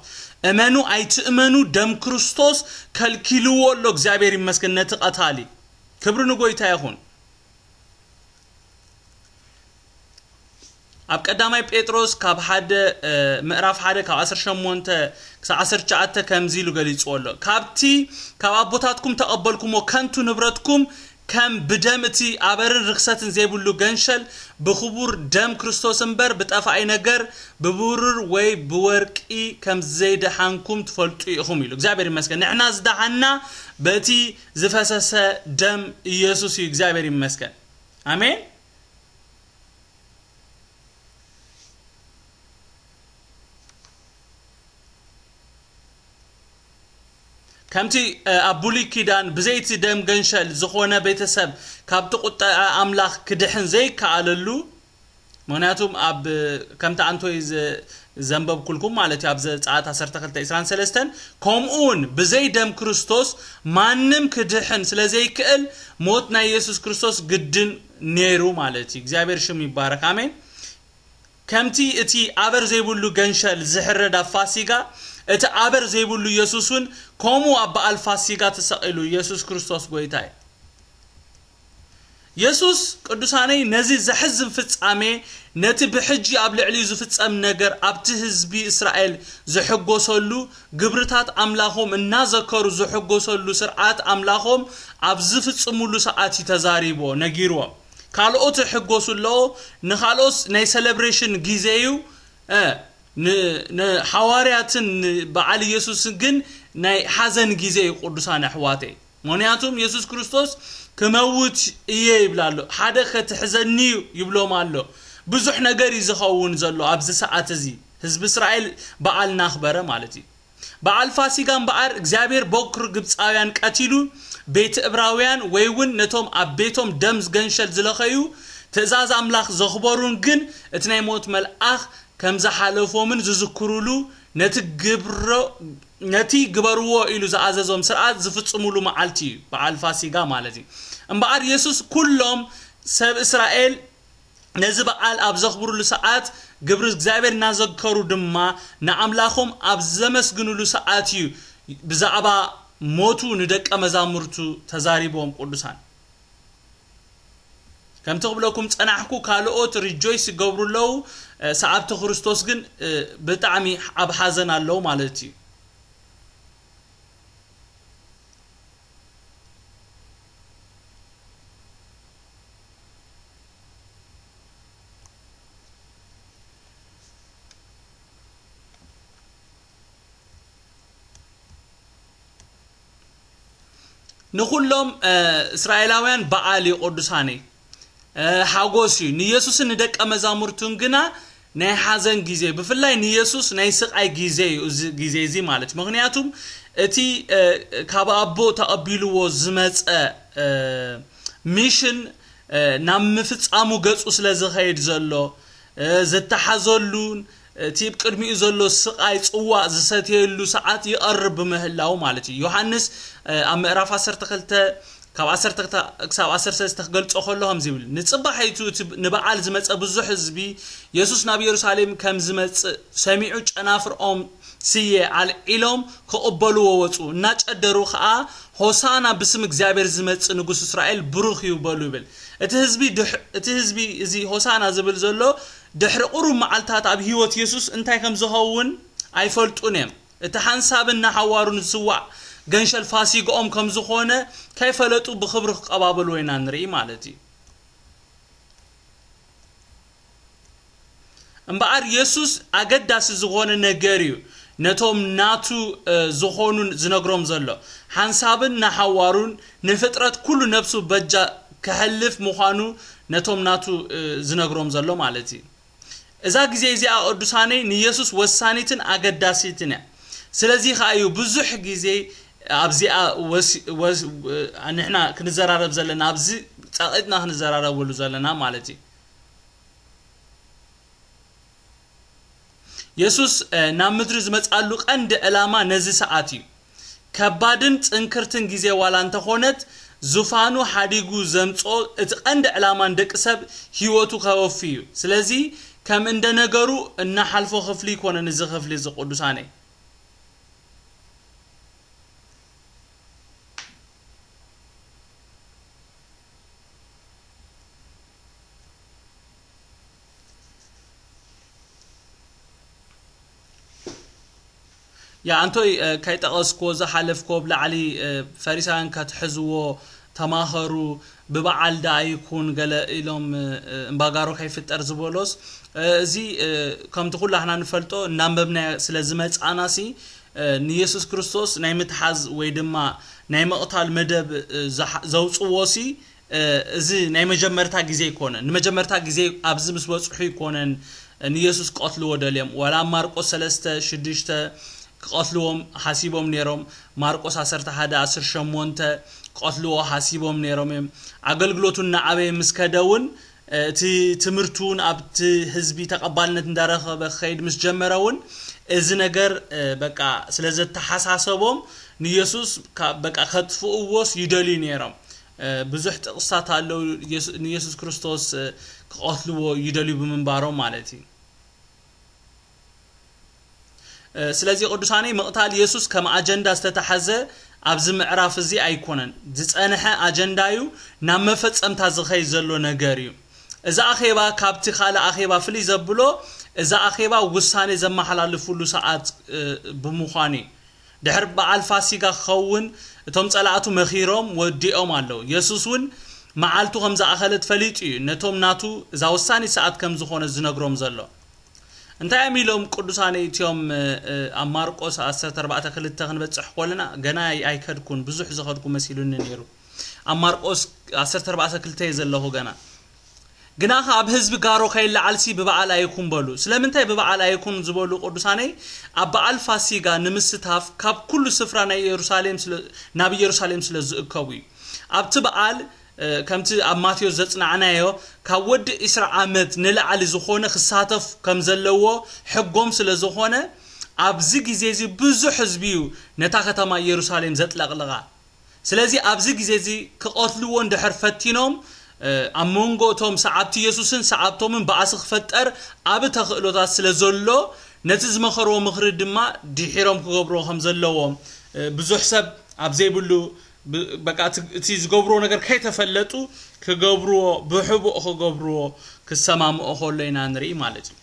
እመኑ ኣይትእመኑ፣ ደም ክርስቶስ ከልኪልዎ ኣሎ። እግዚኣብሔር ይመስገን ነቲ ቀታሊ። ክብሪ ንጎይታ ይኹን። ኣብ ቀዳማይ ጴጥሮስ ካብ ሓደ እ፣ ምዕራፍ ሓደ ካብ ዓሰርተ ሸሞንተ ክሳብ ዓሰርተ ትሽዓተ ከምዚ ኢሉ ገሊጽዎ ኣሎ። ካብቲ ካብ ኣቦታትኩም ተቐበልኩሞ ከንቱ ንብረትኩም ከም ብደም እቲ ኣበርን ርኽሰትን ዘይብሉ ገንሸል ብኽቡር ደም ክርስቶስ እምበር ብጠፋኢ ነገር ብብሩር ወይ ብወርቂ ከም ዘይደሓንኩም ትፈልጡ ኢኹም ኢሉ። እግዚኣብሔር ይመስገን። ንሕና ዝደሓንና በቲ ዝፈሰሰ ደም ኢየሱስ እዩ። እግዚኣብሔር ይመስገን። ኣሜን። ከምቲ እ፣ ኣብ ብሉይ ኪዳን ብዘይቲ ደም ገንሸል ዝኾነ ቤተሰብ ካብቲ ቁጣ ኣምላኽ ክድሕን ዘይከኣለሉ፣ ምኽንያቱም ኣብ ከምቲ ኣንቶይ ዘ- ዘንበብኩልኩም ማለት እዩ፣ ኣብ ዘጸኣት ዓሰርተ ክልተ ዕስራን ሰለስተን፣ ከምኡ እውን ብዘይ ደም ክርስቶስ ማንም ክድሕን ስለ ዘይክእል ሞት ናይ ኢየሱስ ክርስቶስ ግድን ነይሩ ማለት እዩ። እግዚኣብሔር ሽም ይባረክ። ኣሜን። ከምቲ እቲ ኣበር ዘይብሉ ገንሸል ዝሕረድ ኣብ ፋሲጋ፣ እቲ ኣበር ዘይብሉ ኢየሱስ እውን ከምኡ ኣብ በዓል ፋሲጋ ተሰቒሉ። ኢየሱስ ክርስቶስ ጎይታ እዩ። የሱስ ቅዱሳነይ ነዚ ዘሕዝን ፍጻሜ፣ ነቲ ብሕጂ ኣብ ልዕሊኡ ዝፍጸም ነገር፣ ኣብቲ ህዝቢ እስራኤል ዝሕጎሰሉ፣ ግብርታት ኣምላኾም እናዘከሩ ዝሕጎሰሉ ስርዓት ኣምላኾም ኣብ ዝፍጽሙሉ ሰዓት እዩ ተዛሪቦ፣ ነጊርዎም። ካልኦት ይሕጎሱ ኣለዉ፣ ንኻልኦት ናይ ሰለብሬሽን ግዜ እዩ። እ፣ ን- ንሓዋርያትን ንበዓል ኢየሱስን ግን ናይ ሓዘን ግዜ እዩ፣ ቅዱሳን ኣሕዋተይ። ምኽንያቱም የሱስ ክርስቶስ ክመውት እየ ይብል ኣሎ። ሓደ ከትሕዘኒ እዩ ይብሎም ኣሎ። ብዙሕ ነገር እዩ ዝኸውን ዘሎ ኣብዚ ሰዓት እዚ። ህዝቢ እስራኤል በዓል እናኽበረ ማለት እዩ። በዓል ፋሲጋ እምበኣር እግዚኣብሔር በኩር ግብፃውያን ቀቲሉ ቤት እብራውያን ወይ እውን ነቶም ኣብ ቤቶም ደም ገንሸል ዝለኸዩ ትእዛዝ ኣምላኽ ዘኽበሩን ግን እቲ ናይ ሞት መልኣኽ ከም ዝሓለፎምን ዝዝክሩሉ ነቲ ግብሮ ነቲ ግበርዎ ኢሉ ዝኣዘዞም ስርዓት ዝፍጽሙሉ መዓልቲ እዩ በዓል ፋሲጋ ማለት እዩ። እምበኣር የሱስ ኩሎም ሰብ እስራኤል ነዚ በዓል ኣብ ዘኽብሩሉ ሰዓት ግብሪ እግዚኣብሔር እናዘከሩ ድማ ንኣምላኾም ኣብ ዘመስግኑሉ ሰዓት እዩ ብዛዕባ ሞቱ ንደቀ መዛሙርቱ ተዛሪቦም ቅዱሳን። ከምቲ ክብለኩም ጸናሕኩ ካልኦት ሪጆይስ ይገብሩ ኣለዉ፣ እ፣ ሰዓብቲ ክርስቶስ ግን እ፣ ብጣዕሚ ኣብ ሓዘን ኣለዉ ማለት እዩ። ንኹሎም እስራኤላውያን በዓል እዩ፣ ቅዱሳነይ፣ ሓጎስ እዩ። ንኢየሱስን ንደቀ መዛሙርቱን ግና ናይ ሓዘን ግዜ፣ ብፍላይ ንኢየሱስ ናይ ስቓይ ግዜ እዩ፣ እዚ ግዜ እዚ ማለት እዩ። ምኽንያቱም እቲ ካብ ኣቦ ተቐቢልዎ ዝመጸ ሚሽን ናብ ምፍጻሙ ገጹ ስለ ዝኸይድ ዘሎ፣ ዝተሓዘሉን እቲ ቅድሚኡ ዘሎ ስቓይ ጽዋእ ዝሰትየሉ ሰዓት ይቐርብ ብምህላው ማለት እዩ። ዮሃንስ ኣብ ምዕራፍ ዓሰርተ ክልተ ካብ ዓሰርተ ክሳብ ዓሰርተ ሰለስተ ክገልጾ ከሎ ከምዚ ይብል፣ ንጽባሒቱ እቲ ንበዓል ዝመጸ ብዙሕ ህዝቢ የሱስ ናብ የሩሳሌም ከም ዝመጽእ ሰሚዑ ጨናፍር ኦም ስየ ኣልዒሎም ክቕበልዎ ወጹ፣ እናጨደሩ ኸኣ ሆሳና ብስም እግዚኣብሔር ዝመጽእ ንጉስ እስራኤል ብሩኽ እዩ በሉ ይብል። እቲ ህዝቢ ድሕ- እቲ ህዝቢ እዚ ሆሳና ዝብል ዘሎ ድሕሪ ቁሩብ መዓልታት ኣብ ህይወት የሱስ እንታይ ከም ዝኸውን ኣይፈልጡን እዮም። እቲ ሓንሳብን ንሓዋሩን ዝስዋዕ ገንሸል ፋሲግኦም ከም ዝኾነ ከይፈለጡ ብኽብሪ ክቐባበልዎ ኢና ንርኢ ማለት እዩ። እምበኣር የሱስ ኣገዳሲ ዝኾነ ነገር እዩ ነቶም ናቱ ዝኾኑን ዝነግሮም ዘሎ። ሓንሳብን ንሓዋሩን ንፍጥረት ኩሉ ነብሱ በጃ ከሕልፍ ምዃኑ ነቶም ናቱ ዝነግሮም ዘሎ ማለት እዩ። እዛ ግዜ እዚኣ ቅዱሳነይ ንየሱስ ወሳኒትን ኣገዳሲትን እያ። ስለዚ ከኣ እዩ ብዙሕ ግዜ ኣብዚኣ ንሕና ክንዘራረብ ዘለና፣ ኣብዚ ጸቒጥና ክንዘራረበሉ ዘለና ማለት እዩ። የሱስ ናብ ምድሪ ዝመጻሉ ቀንዲ ዕላማ ነዚ ሰዓት እዩ። ከባድን ጽንክርትን ግዜ ዋላ እንተኾነት፣ ዙፋኑ ሓዲጉ ዘምጽኦ እቲ ቀንዲ ዕላማ ንደቂ ሰብ ህይወቱ ከወፊ እዩ። ስለዚ ከም እንደ ነገሩ እናሓልፎ ክፍሊ ይኮነን እዚ ክፍሊ እዚ ቅዱሳነይ። ያ ኣንቶይ ከይጠቐስክዎ ዝሓለፍክዎ ብላዕሊ ፈሪሳውያን ከትሕዝዎ ተማኸሩ፣ ብበዓል ደኣ ይኩን ገለ ኢሎም እምባጋሮ ከይፍጠር ዝበሎስ፣ እዚ ከምቲ ኩላህና ንፈልጦ እናንበብናዮ ስለ ዝመጻናሲ ንየሱስ ክርስቶስ ናይ ምትሓዝ ወይ ድማ ናይ ምቕታል መደብ ዘውፅዎሲ እዚ ናይ መጀመርታ ግዜ ኣይኮነን። ንመጀመርታ ግዜ ኣብዚ ምስ በፅሑ ኣይኮነን ንየሱስ ክቐትልዎ ደልዮም። ዋላ ኣብ ማርቆስ ሰለስተ ሽዱሽተ ክቐትልዎም ሓሲቦም ነይሮም። ማርቆስ ዓሰርተ ሓደ ዓሰርተ ሸሞንተ ክቐትልዎ ሓሲቦም ነይሮም እዮም። ኣገልግሎቱ እናዓበየ ምስ ከደ እውን እቲ ትምህርቱ እውን ኣብቲ ህዝቢ ተቐባልነት እንዳረኸበ ክኸይድ ምስ ጀመረ እውን እዚ ነገር በቃ ስለ ዘተሓሳሰቦም ንየሱስ በቃ ከጥፍእዎስ ይደልዩ ነይሮም። ብዙሕ ጥቕስታት ኣለዉ ንየሱስ ክርስቶስ ክቐትልዎ ይደልዩ ብምንባሮም ማለት እዩ። ስለዚ ቅዱሳነይ ምቕታል የሱስ ከም ኣጀንዳ ዝተታሓዘ ኣብዚ ምዕራፍ እዚ ኣይኮነን። ዝጸንሐ ኣጀንዳ እዩ፣ ናብ መፈጸምታ ዝኸይ ዘሎ ነገር እዩ። እዚ ኣኼባ ካብቲ ካልእ ኣኼባ ፍልይ ዘብሎ እዚ ኣኼባ ውሳኔ ዘመሓላልፉሉ ሰዓት ብምዃኑ እዩ። ድሕሪ በዓል ፋሲጋ ክኸውን እቶም ጸላእቱ መኺሮም ወዲኦም ኣለዉ። የሱስ እውን መዓልቱ ከም ዝኣኸለት ፈሊጡ እዩ ነቶም ናቱ እዛ ወሳኒ ሰዓት ከም ዝኾነ ዝነግሮም ዘሎ። እንታይ እዮም ኢሎም ቅዱሳን እቲኦም ኣብ ማርቆስ ዓሰርተ ኣርባዕተ ክልተ ክንበጽሕ ኮለና ገና ኣይከድኩን ብዙሕ ዝኸድኩ መሲሉኒ ነይሩ። ኣብ ማርቆስ ዓሰርተ ኣርባዕተ ክልተ እየ ዘለኹ ገና። ግና ከ ኣብ ህዝቢ ጋሮ ከይለዓልሲ ብበዓል ኣይኩን በሉ። ስለምንታይ ብበዓል ኣይኩን ዝበሉ ቅዱሳነይ ኣብ በዓል ፋሲጋ ንምስታፍ ካብ ኩሉ ስፍራ ናይ ኢየሩሳሌም ስለ ናብ ኢየሩሳሌም ስለ ዝእከቡ እዩ። ኣብቲ በዓል ከምቲ ኣብ ማቴዎስ ዘጽናዕናዮ ካብ ወዲ ዒስራ ዓመት ንላዕሊ ዝኾነ ክሳተፍ ከም ዘለዎ ሕጎም ስለ ዝኾነ ኣብዚ ግዜ እዚ ብዙሕ ህዝቢ እዩ ነታ ከተማ ኢየሩሳሌም ዘጥለቕልቓ። ስለዚ ኣብዚ ግዜ እዚ ክቐትልዎ እንድሕር ፈቲኖም ኣብ መንጎ እቶም ሰዓብቲ የሱስን ሰዓብቶምን ባእሲ ክፈጠር ኣብ ተኽእሎታት ስለ ዘሎ ነቲ ዝመኸርዎ ምኽሪ ድማ ድሒሮም ክገብርዎ ከም ዘለዎም ብዙሕ ሰብ ኣብ ዘይብሉ በቃ እቲ ዝገብርዎ ነገር ከይተፈለጡ ክገብርዎ ብሕቡእ ክገብርዎ ክሰማምኦ ከሎ ኢና ንርኢ ማለት እዩ።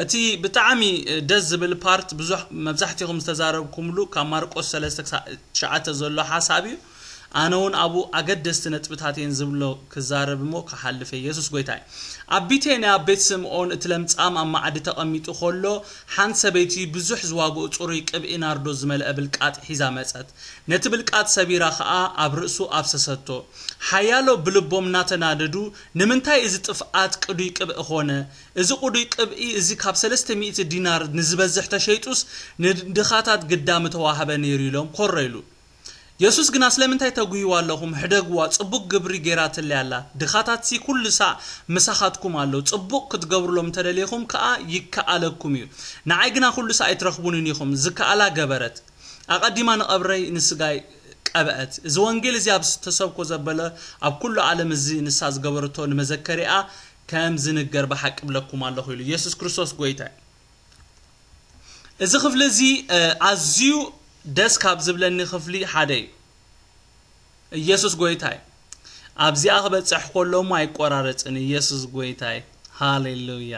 እቲ ብጣዕሚ ደስ ዝብል ፓርት ብዙሕ መብዛሕትኹም ዝተዛረብኩምሉ ካብ ማርቆስ ሰለስተ ክሳዕ ትሽዓተ ዘሎ ሓሳብ እዩ። ኣነ እውን ኣብኡ ኣገደስቲ ነጥብታት እየን ዝብሎ ክዛረብ እሞ ክሓልፍ እየ። የሱስ ጎይታ እዩ። ኣብ ቢቴንያ ኣብ ቤት ስምኦን እቲ ለምጻም ኣብ ማዕዲ ተቐሚጡ ከሎ፣ ሓንቲ ሰበይቲ ብዙሕ ዝዋግኡ ጽሩይ ቅብኢ ናርዶስ ዝመልአ ብልቃጥ ሒዛ መጸት። ነቲ ብልቃጥ ሰቢራ ኸኣ ኣብ ርእሱ ኣፍሰሰቶ። ሓያሎ ብልቦም እናተናደዱ፣ "ንምንታይ እዚ ጥፍኣት ቅዱይ ቅብኢ ኾነ? እዚ ቅዱይ ቅብኢ እዚ ካብ ሰለስተ ሚእቲ ዲናር ንዝበዝሕ ተሸይጡስ ንድኻታት ግዳ ምተዋህበ ነይሩ" ኢሎም ኮረይሉ። የሱስ ግና፣ "ስለምንታይ ተጉህይዋ ኣለኹም? ሕደግዋ፣ ጽቡቕ ግብሪ ጌራትለይ ኣላ። ድኻታትሲ ኩሉ ሳዕ ምሳኻትኩም ኣለዉ። ጽቡቕ ክትገብሩሎም እንተደሊኹም ከኣ ይከኣለኩም እዩ። ንዓይ ግና ኩሉ ሳዕ ኣይትረኽቡንን ኢኹም።" ዝከኣላ ገበረት። ኣቐዲማ ንቐብረይ ንስጋይ ቀብአት። እዚ ወንጌል እዚ ኣብ ዝተሰብኮ ዘበለ ኣብ ኩሉ ዓለም እዚ ንሳ ዝገበረቶ ንመዘከሪኣ ከም ዝንገር ብሓቂ እብለኩም ኣለኹ ኢሉ። የሱስ ክርስቶስ ጎይታ እዩ። እዚ ክፍሊ እዚ፣ እ፣ ኣዝዩ ደስ ካብ ዝብለኒ ክፍሊ ሓደ እዩ። ኢየሱስ ጎይታ እዩ። ኣብዚኣ ክበጽሕ ከሎ እሞ ኣይቆራረጽን። ኢየሱስ ጎይታ እዩ። ሃሌሉያ።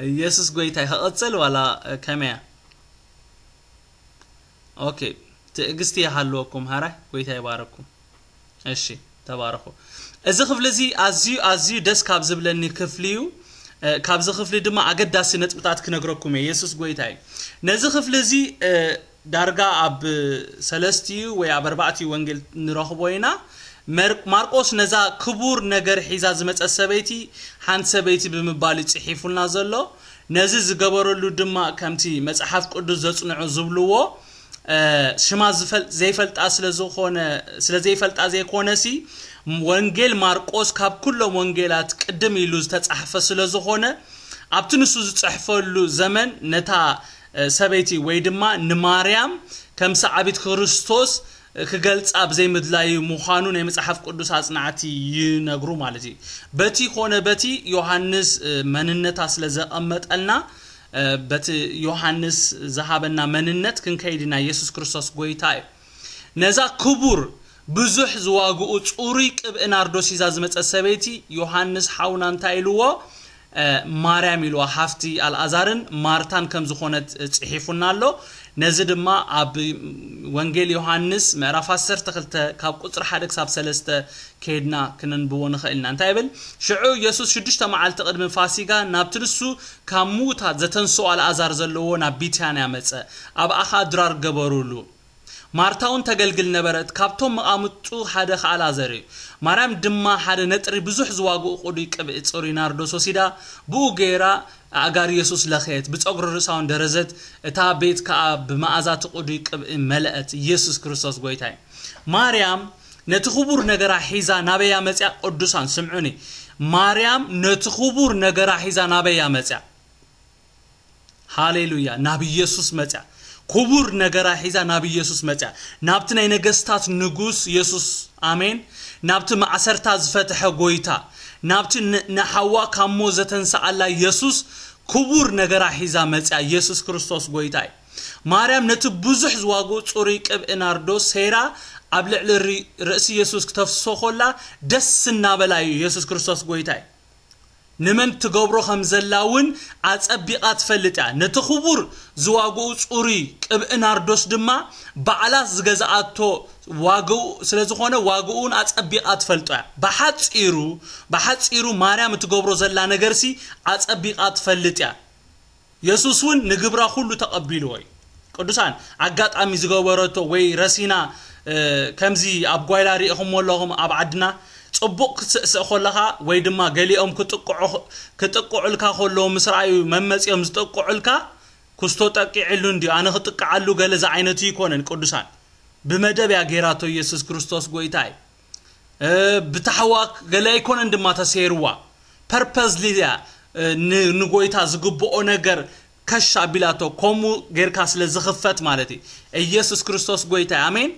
ኢየሱስ ጎይታ እዩ። ክቕጽል ዋላ፣ እ፣ ከመያ? ኦኬ፣ ትዕግስቲ ይሃልወኩም። ሃራይ ጎይታ ይባረኩም። እሺ፣ ተባረኹ። እዚ ክፍሊ እዚ ኣዝዩ፣ ኣዝዩ ደስ ካብ ዝብለኒ ክፍሊ እዩ። እ፣ ካብዚ ክፍሊ ድማ ኣገዳሲ ነጥብታት ክነግረኩም እየ። የሱስ ጎይታ እዩ። ነዚ ክፍሊ እዚ፣ እ፣ ዳርጋ ኣብ ሰለስቲኡ ወይ ኣብ ኣርባዕቲኡ ወንጌል ንረኽቦ ኢና። መር-፣ ማርቆስ ነዛ ክቡር ነገር ሒዛ ዝመጸት ሰበይቲ ሓንቲ ሰበይቲ ብምባል እዩ ጽሒፉልና ዘሎ። ነዚ ዝገበረሉ ድማ ከምቲ መጽሓፍ ቅዱስ ዘጽንዖ ዝብልዎ፣ እ፣ ሽማ ዝፈል-፣ ዘይፈልጣ ስለ ዝኾነ፣ ስለ ዘይፈልጣ ዘይኮነሲ፣ ወንጌል ማርቆስ ካብ ኩሎም ወንጌላት ቅድም ኢሉ ዝተጻሕፈ ስለ ዝኾነ፣ ኣብቲ ንሱ ዝጽሕፈሉ ዘመን ነታ፣ እ፣ ሰበይቲ ወይ ድማ ንማርያም ከም ሰዓቢት ክርስቶስ ክገልጻ ብዘይምድላዩ ምዃኑ ናይ መጽሓፍ ቅዱስ ኣጽናዕቲ ይነግሩ ማለት እዩ። በቲ ኮነ በቲ ዮሃንስ፣ እ፣ መንነታ ስለ ዘቐመጠልና፣ እ፣ በቲ ዮሃንስ ዝሃበና መንነት ክንከይድ ኢና። የሱስ ክርስቶስ ጎይታ እዩ። ነዛ ክቡር ብዙሕ ዝዋግኡ ጽሩይ ቅብኢ ናርዶስ ሒዛ ዝመጸት ሰበይቲ ዮሃንስ ሓውና እንታይ ኢልዎ? እ፣ ማርያም ኢልዋ፣ ሓፍቲ ኣልኣዛርን ማርታን ከም ዝኾነት ጽሒፉና ኣሎ። ነዚ ድማ ኣብ ወንጌል ዮሃንስ ምዕራፍ ዓሰርተ ክልተ ካብ ቁጽሪ ሓደ ክሳብ ሰለስተ ከይድና ክነንብቦ ንኽእል ኢና። እንታይ ይብል? ሽዑ የሱስ ሽዱሽተ መዓልቲ ቅድሚ ፋሲጋ ናብቲ ንሱ ካብ ምዉታት ዘተንስኦ ኣልኣዛር ዘለዎ ናብ ቢታንያ መጸ። ኣብኣ ኸኣ ድራር ገበሩሉ። ማርታ እውን ተገልግል ነበረት። ካብቶም መቓምጡ ሓደ ኸኣ ኣልኣዛር እዩ። ማርያም ድማ ሓደ ነጥሪ ብዙሕ ዝዋግኡ ቅዱይ ቅብኢ ጽሩይ ናርዶስ ወሲዳ፣ ብኡ ገይራ ኣእጋር የሱስ ለኸየት፣ ብጸጉሪ ርእሳ እውን ደረዘት፣ እታ ቤት ከኣ ብመኣዛ እቲ ቅዱይ ቅብኢ መለአት። ኢየሱስ ክርስቶስ ጎይታ እዩ። ማርያም ነቲ ክቡር ነገራ ሒዛ ናበያ መጽያ? ቅዱሳን ስምዑኒ። ማርያም ነቲ ክቡር ነገራ ሒዛ ናበያ መጽያ? ሃሌሉያ። ናብ ኢየሱስ መጽያ። ክቡር ነገራ ሒዛ ናብ ኢየሱስ መጽያ። ናብቲ ናይ ነገስታት ንጉስ ኢየሱስ፣ ኣሜን። ናብቲ ማእሰርታ ዝፈትሐ ጎይታ፣ ናብቲ ን-፣ ንሓዋ ካብ ሞት ዘተንስኣላ ኢየሱስ ክቡር ነገራ ሒዛ መጽያ። ኢየሱስ ክርስቶስ ጎይታ እዩ። ማርያም ነቲ ብዙሕ ዝዋግኡ ጽሩይ ቅብኢ ናርዶስ ሰይራ ኣብ ልዕሊ ሪ-፣ ርእሲ ኢየሱስ ክተፍስሶ ኮላ ደስ እናበላ እዩ። ኢየሱስ ክርስቶስ ጎይታ እዩ። ንመን ትገብሮ ከም ዘላ እውን ኣጸቢቓ ትፈልጥ እያ። ነቲ ክቡር ዝዋግኡ ጽሩይ ቅብኢ ናርዶስ ድማ ባዕላ ዝገዝኣቶ ዋግኡ ስለ ዝኾነ ዋግኡን ኣጸቢቓ ትፈልጦ እያ። ብሓጺሩ፣ ብሓጺሩ ማርያም እትገብሮ ዘላ ነገርሲ ኣጸቢቓ ትፈልጥ እያ። የሱስ እውን ንግብራ ኩሉ ተቐቢልዎ እዩ። ቅዱሳን፣ ኣጋጣሚ ዝገበረቶ ወይ ረሲና፣ እ፣ ከምዚ ኣብ ጓይላ ርኢኹሞ ኣለኹም ኣብ ዓድና፣ ጽቡቕ ክትስእስእ ከለኻ ወይ ድማ ገሊኦም ክጥቅዑ-፣ ክጥቅዑልካ ከለዉ ምስ ረኣዩ መመጺኦም ዝጥቅዑልካ፣ ኩስቶ ጠቂዕሉ እንድዩ፣ ኣነ ክጥቅዓሉ ገለ ዝዓይነቱ ይኮነን። ቅዱሳን፣ ብመደብ እያ ገይራቶ። ኢየሱስ ክርስቶስ ጎይታ እዩ። እ፣ ብታሕዋክ ገለ ኣይኮነን ድማ ተሰይርዋ። ፐርፐዝሊ እያ፣ እ፣ ን-፣ ንጎይታ ዝግብኦ ነገር ከሽ ኣቢላቶ፣ ከምኡ ጌርካ ስለ ዝኽፈት ማለት እዩ። ኢየሱስ ክርስቶስ ጎይታ እዩ። ኣሜን።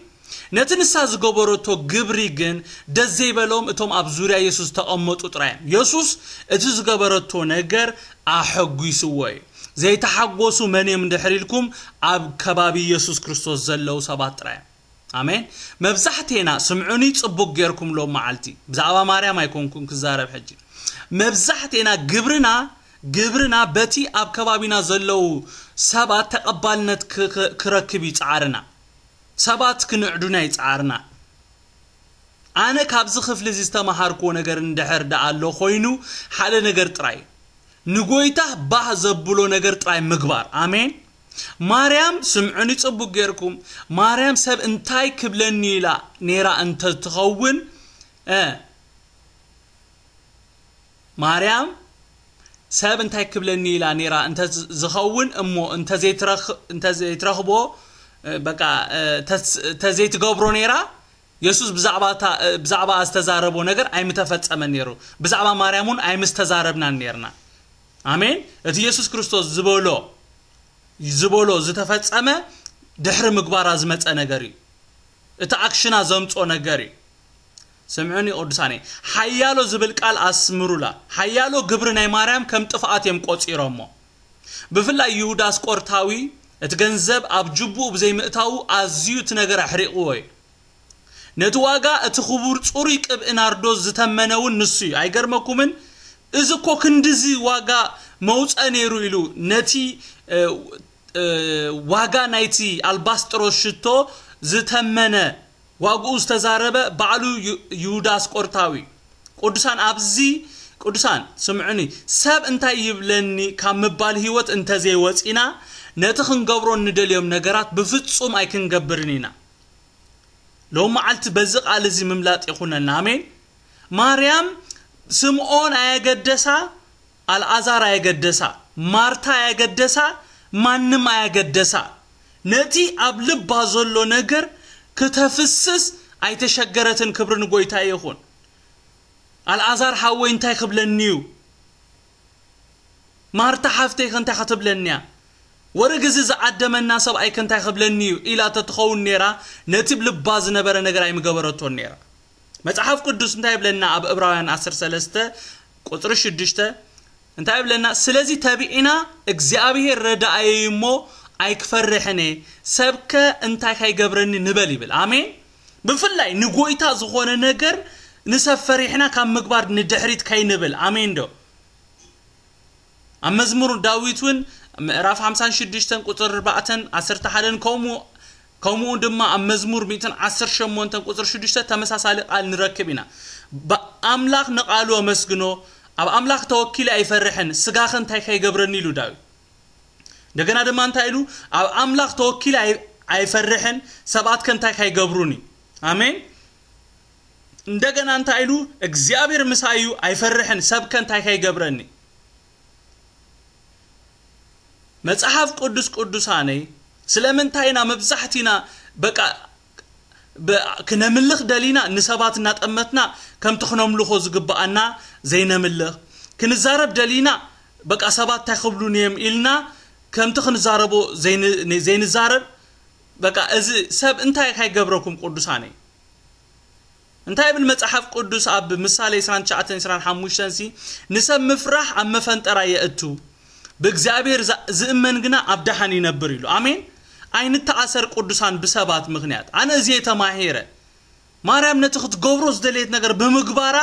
ነቲ ንሳ ዝገበረቶ ግብሪ ግን ደስ ዘይበሎም እቶም ኣብ ዙርያ የሱስ ዝተቐመጡ ጥራይ እዮም። የሱስ እቲ ዝገበረቶ ነገር ኣሐጒስዎ እዩ። ዘይተሓጎሱ መን እዮም እንድሕር ኢልኩም፣ ኣብ ከባቢ የሱስ ክርስቶስ ዘለዉ ሰባት ጥራይ እዮም። ኣሜን። መብዛሕቴና፣ ስምዑኒ ጽቡቕ ጌርኩም ሎም መዓልቲ፣ ብዛዕባ ማርያም ኣይኮንኩን ክዛረብ ሕጂ። መብዛሕቴና ግብርና ግብርና በቲ ኣብ ከባቢና ዘለዉ ሰባት ተቐባልነት ክ- ክ- ክረክብ እዩ ጻዕርና። ሰባት ክንዕዱና እዩ ጻዕርና። ኣነ ካብዚ ክፍሊ እዚ ዝተማሃርክዎ ነገር እንድሕር ደኣ ኣሎ ኮይኑ፣ ሓደ ነገር ጥራይ፣ ንጎይታ ባህ ዘብሎ ነገር ጥራይ ምግባር። ኣሜን። ማርያም፣ ስምዑኒ ጽቡቅ ጌርኩም፣ ማርያም ሰብ እንታይ ክብለኒ ኢላ ኔራ እንተትኸውን፣ እ፣ ማርያም ሰብ እንታይ ክብለኒ ኢላ ኔራ እንተ ዝኸውን እሞ እንተ ዘይትረኽ- እንተ ዘይትረኽቦ፣ እ፣ በቃ፣ እ፣ ተስ- እንተ ዘይትገብሮ ኔራ፣ የሱስ ብዛዕባ እታ- እ፣ ብዛዕባ ዝተዛረቦ ነገር ኣይምተፈጸመን ኔሩ። ብዛዕባ ማርያም እውን ኣይምስተዛረብናን ኔርና። ኣሜን። እቲ የሱስ ክርስቶስ ዝበሎ ዝበሎ ዝተፈጸመ ድሕሪ ምግባራ ዝመጸ ነገር እዩ። እቲ ኣክሽና ዘምጾ ነገር እዩ። ስምዑኒ ቅዱሳነይ፣ ሓያሎ ዝብል ቃል ኣስምሩላ። ሓያሎ ግብሪ ናይ ማርያም ከም ጥፍኣት እዮም ቆጺሮሞ። ብፍላይ ይሁዳ ኣስቆርታዊ እቲ ገንዘብ ኣብ ጅቡኡ ብዘይምእታዉ ኣዝዩ እቲ ነገር ኣሕሪቕዎ እዩ። ነቲ ዋጋ እቲ ክቡር ጽሩይ ቅብኢ ናርዶስ ዝተመነ እውን ንሱ እዩ። ኣይገርመኩምን? እዚ እኮ ክንድዚ ዋጋ መውጸ ነይሩ ኢሉ ነቲ እ፣ እ፣ ዋጋ ናይቲ ኣልባስጥሮስ ሽቶ ዝተመነ ዋግኡ ዝተዛረበ ባዕሉ ዩ- ይሁዳ ኣስቆርታዊ። ቅዱሳን ኣብዚ ቅዱሳን ስምዑኒ፣ ሰብ እንታይ ይብለኒ ካብ ምባል ህይወት እንተዘይወፂና፣ ነቲ ክንገብሮ እንደልዮም ነገራት ብፍጹም ኣይክንገብርን ኢና። ሎም መዓልቲ በዚ ቃል እዚ ምምላጥ ይኹነልና። ኣሜን። ማርያም ስምዖን ኣየገደሳ፣ ኣልዓዛር ኣየገደሳ፣ ማርታ ኣየገደሳ፣ ማንም ኣየገደሳ። ነቲ ኣብ ልባ ዘሎ ነገር ክተፍስስ ኣይተሸገረትን። ክብሪ ንጎይታ ይኹን። ኣልዓዛር ሓወይ እንታይ ክብለኒ እዩ? ማርታ ሓፍተይ ከ እንታይ ክትብለኒ እያ? ወርግ እዚ ዝዓደመና ሰብኣይ ከ እንታይ ክብለኒ እዩ? ኢላ ተትኸውን ነይራ፣ ነቲ ብልባ ዝነበረ ነገር ኣይምገበረቶን ነይራ። መጽሓፍ ቅዱስ እንታይ ይብለና? ኣብ ዕብራውያን ዓሰርተ ሰለስተ ቁጽሪ ሽዱሽተ እንታይ ይብለና? ስለዚ ተቢዕና እግዚኣብሔር ረዳኣየ እሞ ኣይክፈርሕን እየ፣ ሰብከ እንታይ ከይገብረኒ ንበል ይብል። ኣሜን። ብፍላይ ንጎይታ ዝኾነ ነገር ንሰብ ፈሪሕና ካብ ምግባር ንድሕሪት ከይንብል። ኣሜን ዶ? ኣብ መዝሙር ዳዊት እውን ምዕራፍ ሓምሳን ሽዱሽተን ቁጽሪ ኣርባዕተን ዓሰርተ ሓደን ከምኡ ከምኡ ድማ ኣብ መዝሙር ሚእትን ዓሰርተ ሸሞንተን ቁጽሪ ሽዱሽተ ተመሳሳሊ ቃል ንረክብ ኢና። ብኣምላኽ ንቓሉ ኣመስግኖ፣ ኣብ ኣምላኽ ተወኪለ ኣይፈርሕን፣ ስጋኸ እንታይ ከይገብረኒ ኢሉ ዳዊት። እንደገና ድማ እንታይ ኢሉ? ኣብ ኣምላኽ ተወኪለ ኣይ- ኣይፈርሕን፣ ሰባትከ እንታይ ከይገብሩኒ። ኣሜን። እንደገና እንታይ ኢሉ? እግዚኣብሔር ምሳይ እዩ፣ ኣይፈርሕን፣ ሰብከ እንታይ ከይገብረኒ። መጽሓፍ ቅዱስ ቅዱሳነይ፣ ስለምንታይ ኢና መብዛሕቲና በቃ ብ- ክነምልኽ ደሊና ንሰባት እናጠመትና ከምቲ ክነምልኾ ዝግብኣና ዘይነምልኽ፣ ክንዛረብ ደሊና በቃ ሰባት እንታይ ክብሉኒ እዮም ኢልና ከምቲ ክንዛረቦ ዘይን- ዘይንዛረብ። በቃ እዚ ሰብ እንታይ ከይገብረኩም ቅዱሳነይ። እንታይ ይብል መጽሓፍ ቅዱስ ኣብ ምሳሌ ዕስራን ትሽዓተን ዕስራን ሓሙሽተን ሲ? ንሰብ ምፍራሕ ኣብ መፈንጠራ የእቱ፣ ብእግዚኣብሔር ዛ- ዝእመን ግና ኣብ ደሓን ይነብር ኢሉ። ኣሜን። ኣይንተኣሰር ቅዱሳን ብሰባት ምኽንያት። ኣነ እዚ እየ ተማሂረ። ማርያም ነቲ ክትገብሮ ዝደለየት ነገር ብምግባራ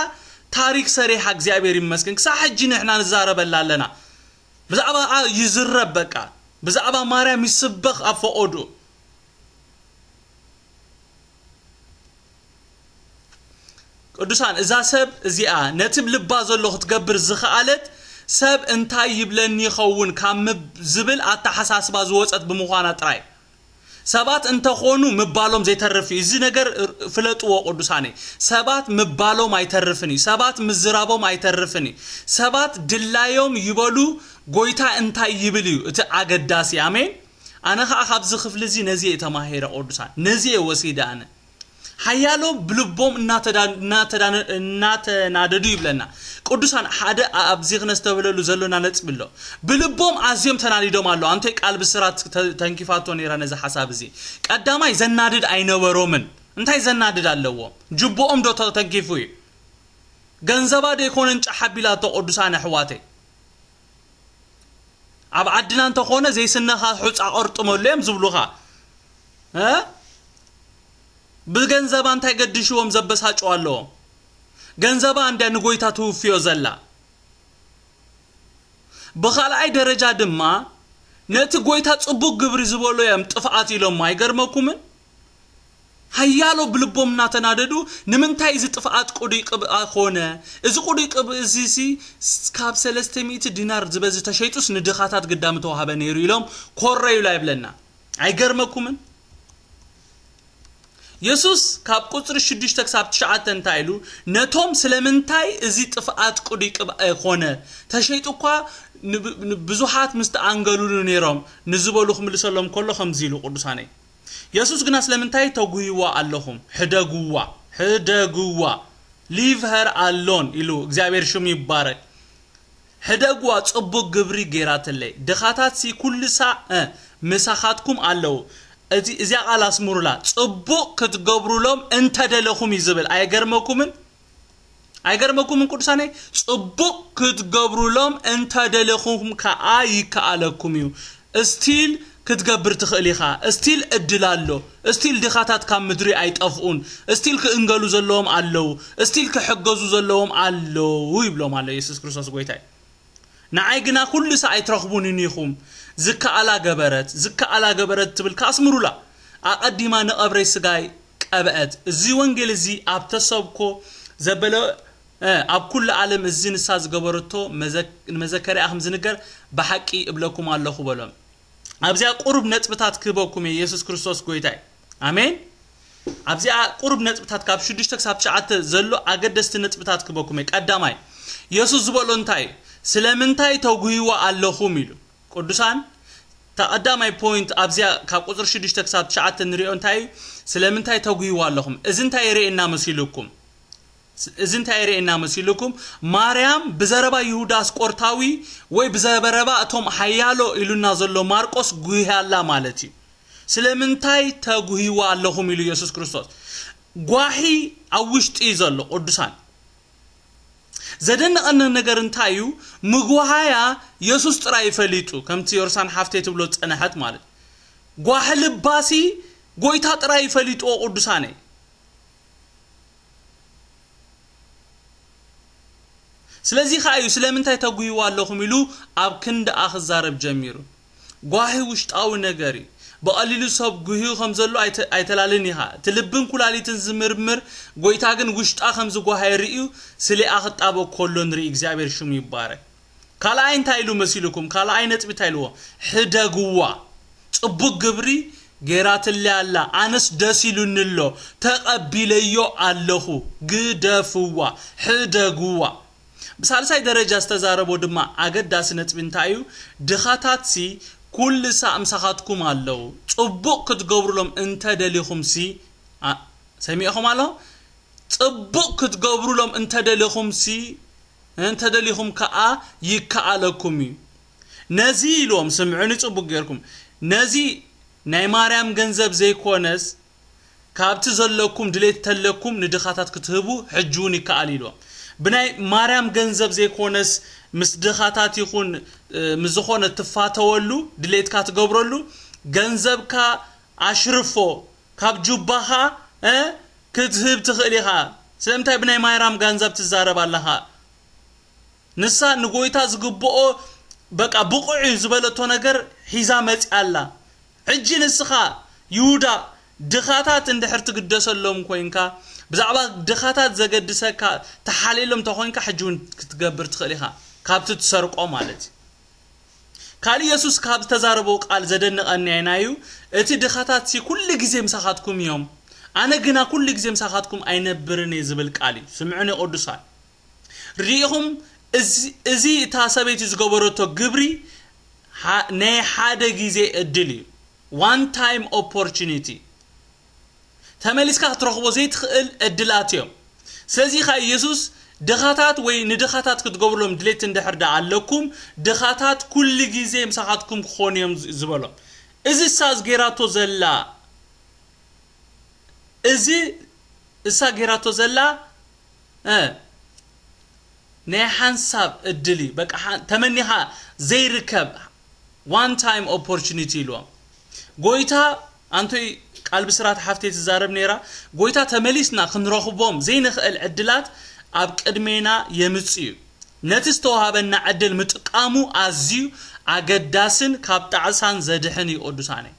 ታሪክ ሰሪሓ፣ እግዚኣብሔር ይመስገን። ክሳብ ሕጂ ንሕና ንዛረበላ ኣለና። ብዛዕባ ይዝረብ በቃ። ብዛዕባ ማርያም ይስበኽ ኣብ ፈቐዱ። ቅዱሳን፣ እዛ ሰብ እዚኣ ነቲ ልባ ዘሎ ክትገብር ዝኸኣለት ሰብ እንታይ ይብለኒ ይኸውን ካብ ምብ- ዝብል ኣተሓሳስባ ዝወጸት ብምዃና ጥራይ። ሰባት እንተኾኑ ምባሎም ዘይተርፍ እዩ። እዚ ነገር ፍለጥዎ ቅዱሳነይ። ሰባት ምባሎም ኣይተርፍን እዩ። ሰባት ምዝራቦም ኣይተርፍን እዩ። ሰባት ድላዮም ይበሉ፣ ጎይታ እንታይ ይብል እዩ እቲ ኣገዳሲ። ኣሜን። ኣነ ኸዓ ካብዚ ክፍሊ እዚ ነዚ እየ ተማሂረ ቅዱሳን። ነዚ እየ ወሲደ ኣነ። ሓያሎ ብልቦም እናተዳ- እናተዳነ- እናተናደዱ ይብለና። ቅዱሳን ሓደ ኣብዚ ክነስተብህለሉ ዘሎና ነጥቢ ኣሎ። ብልቦም ኣዝዮም ተናዲዶም ኣለዉ። ኣንቶይ ቃል ብስራት ተ- ተንኪፋቶ ነይራ ነዚ ሓሳብ እዚ። ቀዳማይ ዘናድድ ኣይነበሮምን። እንታይ ዘናድድ ኣለዎ? ጅቦኦም ዶ ተ- ተንኪፉ እዩ? ገንዘባ ዶ ኣይኮነን ጫሕ ኣቢላቶ ቅዱሳን ኣሕዋተይ? ኣብ ዓድና እንተኾነ ዘይስነኻ ሑጻ ቆርጥመሉ እዮም ዝብሉኻ። እ? ብገንዘባ እንታይ ገድሽዎም ዘበሳጭዋ ኣለዎም? ገንዘባ እንድያ ንጎይታ ትውፍዮ ዘላ። ብኻልኣይ ደረጃ ድማ ነቲ ጎይታ ጽቡቕ ግብሪ ዝበሎ እዮም ጥፍኣት ኢሎም። ኣይገርመኩምን? ሓያሎ ብልቦም እናተናደዱ፣ ንምንታይ እዚ ጥፍኣት ቅዱይ ቅብኣ ኾነ? እዚ ቅዱይ ቅብእ እዚ ሲ ካብ ሰለስተ ሚእቲ ዲናር ዝበዚ ተሸይጡስ ንድኻታት ግዳም ተዋህበ ነይሩ ኢሎም ኮረዩላ ይብለና። ኣይገርመኩምን? የሱስ ካብ ቁጽሪ ሽዱሽተ ክሳብ ትሽዓተ እንታይ ኢሉ? ነቶም ስለምንታይ እዚ ጥፍኣት ቅዱይ ቅብኣ ኾነ? ተሸይጡ እኳ ንብ-፣ ንብዙሓት ምስ ተኣንገሉሉ ነይሮም ንዝበሉ ክምልሰሎም ከሎ ከምዚ ኢሉ ቅዱሳነይ። የሱስ ግና ስለምንታይ ተጉህይዋ ኣለኹም? ሕደግዋ፣ ሕደግዋ። Leave her alone ኢሉ እግዚኣብሔር ሽሙ ይባረክ። ሕደግዋ ጽቡቕ ግብሪ ጌራትለይ። ድኻታት ሲ ኩሉ ሳዕ፣ እ፣ ምሳኻትኩም ኣለዉ። እዚ፣ እዚኣ ቃል ኣስምሩላ። ጽቡቕ ክትገብሩሎም እንተደለኹም እዩ ዝብል። ኣይገርመኩምን? ኣይገርመኩምን ቅዱሳነይ? ጽቡቕ ክትገብሩሎም እንተደለኹም ከኣ ይከኣለኩም እዩ። እስቲል ክትገብር ትኽእል ኢኻ። እስቲል እድል ኣሎ። እስቲል ድኻታት ካብ ምድሪ ኣይጠፍኡን። እስቲል ክእንገሉ ዘለዎም ኣለዉ። እስቲል ክሕገዙ ዘለዎም ኣለዉ ይብሎም ኣሎ የሱስ ክርስቶስ ጎይታይ። ንዓይ ግና ኩሉ ሳዕ ኣይትረኽቡንን ኢኹም። ዝከኣላ ገበረት፣ ዝከኣላ ገበረት ትብል ከኣስምሩላ። ኣቐዲማ ንቐብረይ ስጋይ ቀብአት። እዚ ወንጌል እዚ ኣብ ተሰብኮ ዘበለ፣ እ፣ ኣብ ኩሉ ዓለም እዚ ንሳ ዝገበረቶ መዘክ-፣ ንመዘከሪያ ከም ዝንገር ብሓቂ እብለኩም ኣለኹ በሎም። ኣብዚኣ ቁሩብ ነጥብታት ክህበኩም እየ፣ የሱስ ክርስቶስ ጎይታይ። ኣሜን። ኣብዚኣ ቁሩብ ነጥብታት ካብ ሽዱሽተ ክሳብ ትሽዓተ ዘሎ ኣገደስቲ ነጥብታት ክህበኩም እየ። ቀዳማይ፣ የሱስ ዝበሎ እንታይ እዩ? ስለምንታይ ተጉህይዋ ኣለኹም ኢሉ። ቅዱሳን፣ እታ ቀዳማይ ፖይንት ኣብዚኣ ካብ ቁጽሪ ሽዱሽተ ክሳብ ትሽዓተ ንሪኦ እንታይ እዩ? ስለምንታይ ተጉህይዋ ኣለኹም? እዚ እንታይ የርእየና መሲሉኩም? እዚ እንታይ የርእየና መሲሉኩም? ማርያም ብዘረባ ይሁዳ ኣስቆርታዊ ወይ ብዘረባ እቶም ሓያሎ ኢሉና ዘሎ ማርቆስ ጉህያላ ማለት እዩ። ስለምንታይ ተጉህይዋ ኣለኹም ኢሉ የሱስ ክርስቶስ። ጓሂ ኣብ ውሽጢ እዩ ዘሎ ቅዱሳን። ዘደነቐኒ ነገር እንታይ እዩ? ምጉሃያ የሱስ ጥራይ ይፈሊጡ፣ ከምቲ ዮርሳን ሓፍተይ ትብሎ ዝጸነሐት ማለት። ጓሂ ልባሲ ጎይታ ጥራይ ይፈሊጥዎ ቅዱሳነይ። ስለዚ ኸኣ እዩ ስለምንታይ ተጉህይዋ ኣለኹም ኢሉ ኣብ ክንድኣ ክዛረብ ጀሚሩ። ጓሂ ውሽጣዊ ነገር እዩ። ብቐሊሉ ሰብ ጉህዩ ከም ዘሎ ኣይተ-፣ ኣይተላልን ኢኻ። እቲ ልብን ኩላሊትን ዝምርምር ጎይታ ግን ውሽጣ ከም ዝጓሃየ ርእዩ ስሊኣ ክጣበቕ ከሎ ንርኢ። እግዚኣብሔር ሽሙ ይባረክ። ካልኣይ እንታይ ኢሉ መሲልኩም? ካልኣይ ነጥቢ እንታይ ኢልዎ? ሕደግዋ። ጽቡቕ ግብሪ ጌራትለይ ኣላ፣ ኣነስ ደስ ኢሉኒ ኣሎ፣ ተቐቢለዮ ኣለኹ። ግደፍዋ፣ ሕደግዋ። ብሳልሳይ ደረጃ ዝተዛረቦ ድማ ኣገዳሲ ነጥቢ እንታይ እዩ? ድኻታትሲ ኩሉ ሳዕ ምሳኻትኩም ኣለዉ። ጽቡቕ ክትገብሩሎም እንተ ደሊኹምሲ፣ ኣ-፣ ሰሚዕኹም ኣሎ? ጽቡቕ ክትገብሩሎም እንተ ደሊኹምሲ፣ እንተ ደሊኹም ከኣ ይከኣለኩም እዩ። ነዚ ኢልዎም፣ ስምዑኒ ጽቡቕ ጌርኩም፣ ነዚ ናይ ማርያም ገንዘብ ዘይኮነስ፣ ካብቲ ዘለኩም ድሌት ተለኩም ንድኻታት ክትህቡ ሕጂ እውን ይከኣል ኢልዎም። ብናይ ማርያም ገንዘብ ዘይኮነስ፣ ምስ ድኻታት ይኹን፣ እ፣ ምስ ዝኾነ ትፋተወሉ፣ ድሌትካ ትገብረሉ፣ ገንዘብካ ኣሽርፎ፣ ካብ ጁባኻ፣ እ፣ ክትህብ ትኽእል ኢኻ። ስለምንታይ ብናይ ማርያም ገንዘብ ትዛረብ ኣለኻ? ንሳ ንጎይታ ዝግብኦ፣ በቃ፣ ብቑዕ እዩ ዝበለቶ ነገር ሒዛ መጺኣ ኣላ። ሕጂ ንስኻ፣ ይሁዳ፣ ድኻታት እንድሕር ትግደሰሎም ኮይንካ፣ ብዛዕባ ድኻታት ዘገድሰካ ተሓልየሎም እንተኾይንካ፣ ሕጂ እውን ክትገብር ትኽእል ኢኻ፣ ካብቲ ትሰርቆ ማለት እዩ። ካልእ የሱስ ካብ ዝተዛረቦ ቃል ዘደንቐኒ ኣይናዩ፣ እቲ ድኻታትሲ ኩሉ ግዜ ምሳኻትኩም እዮም፣ ኣነ ግና ኩሉ ግዜ ምሳኻትኩም ኣይነብርን እየ ዝብል ቃል እዩ። ስምዑኒ ቅዱሳን። ርኢኹም፣ እዚ፣ እዚ እታ ሰበይቲ ዝገበረቶ ግብሪ፣ ሓ-፣ ናይ ሓደ ግዜ ዕድል እዩ። One time opportunity። ተመሊስካ ክትረኽቦ ዘይትኽእል ዕድላት እዮም። ስለዚ ኸኣ የሱስ፣ ድኻታት ወይ ንድኻታት ክትገብሩሎም ድሌት እንድሕር ደኣ ኣለኩም፣ ድኻታት ኩሉ ግዜ ምሳኻትኩም ክኾኑ እዮም ዝ-፣ ዝበሎም። እዚ እሳ ጌራቶ ዘላ፣ እዚ እሳ ጌራቶ ዘላ፣ እ፣ ናይ ሓንሳብ ዕድል እዩ። በቃ፣ ሓ-፣ ተመኒኻ ዘይርከብ one time opportunity ኢልዎም። ጎይታ፣ ኣንቶይ ቃል ብስራት ሓፍተይ ትዛረብ ነይራ፣ ጎይታ ተመሊስና ክንረኽቦም ዘይንኽእል ዕድላት ኣብ ቅድሜና የምጽእ እዩ። ነቲ ዝተዋሃበና ዕድል ምጥቃሙ ኣዝዩ ኣገዳስን ካብ ጣዕሳን ዘድሕን እዩ። ቅዱሳነይ፣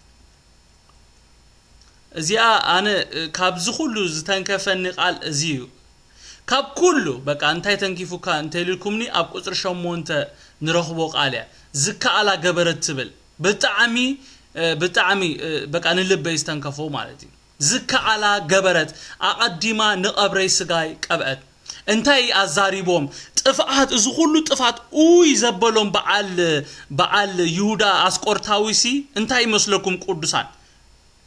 እዚኣ ኣነ ካብዚ ኩሉ ዝተንከፈኒ ቃል እዚ እዩ። ካብ ኩሉ በቃ እንታይ ተንኪፉካ እንተልኩምኒ፣ ኣብ ቁፅሪ ሸሞንተ ንረኽቦ ቃል እያ። ዝከኣላ ገበረት ትብል። ብጣዕሚ ብጣዕሚ በቃ ንልበይ ዝተንከፎ ማለት እዩ። ዝከኣላ ገበረት፣ ኣቐዲማ ንቐብረይ ስጋይ ቀብአት። እንታይ ኣዛሪቦም? ጥፍኣት፣ እዚ ኩሉ ጥፍኣት ኡይ ዘበሎም በዓል በዓል ይሁዳ ኣስቆርታዊሲ እንታይ ይመስለኩም ቅዱሳን?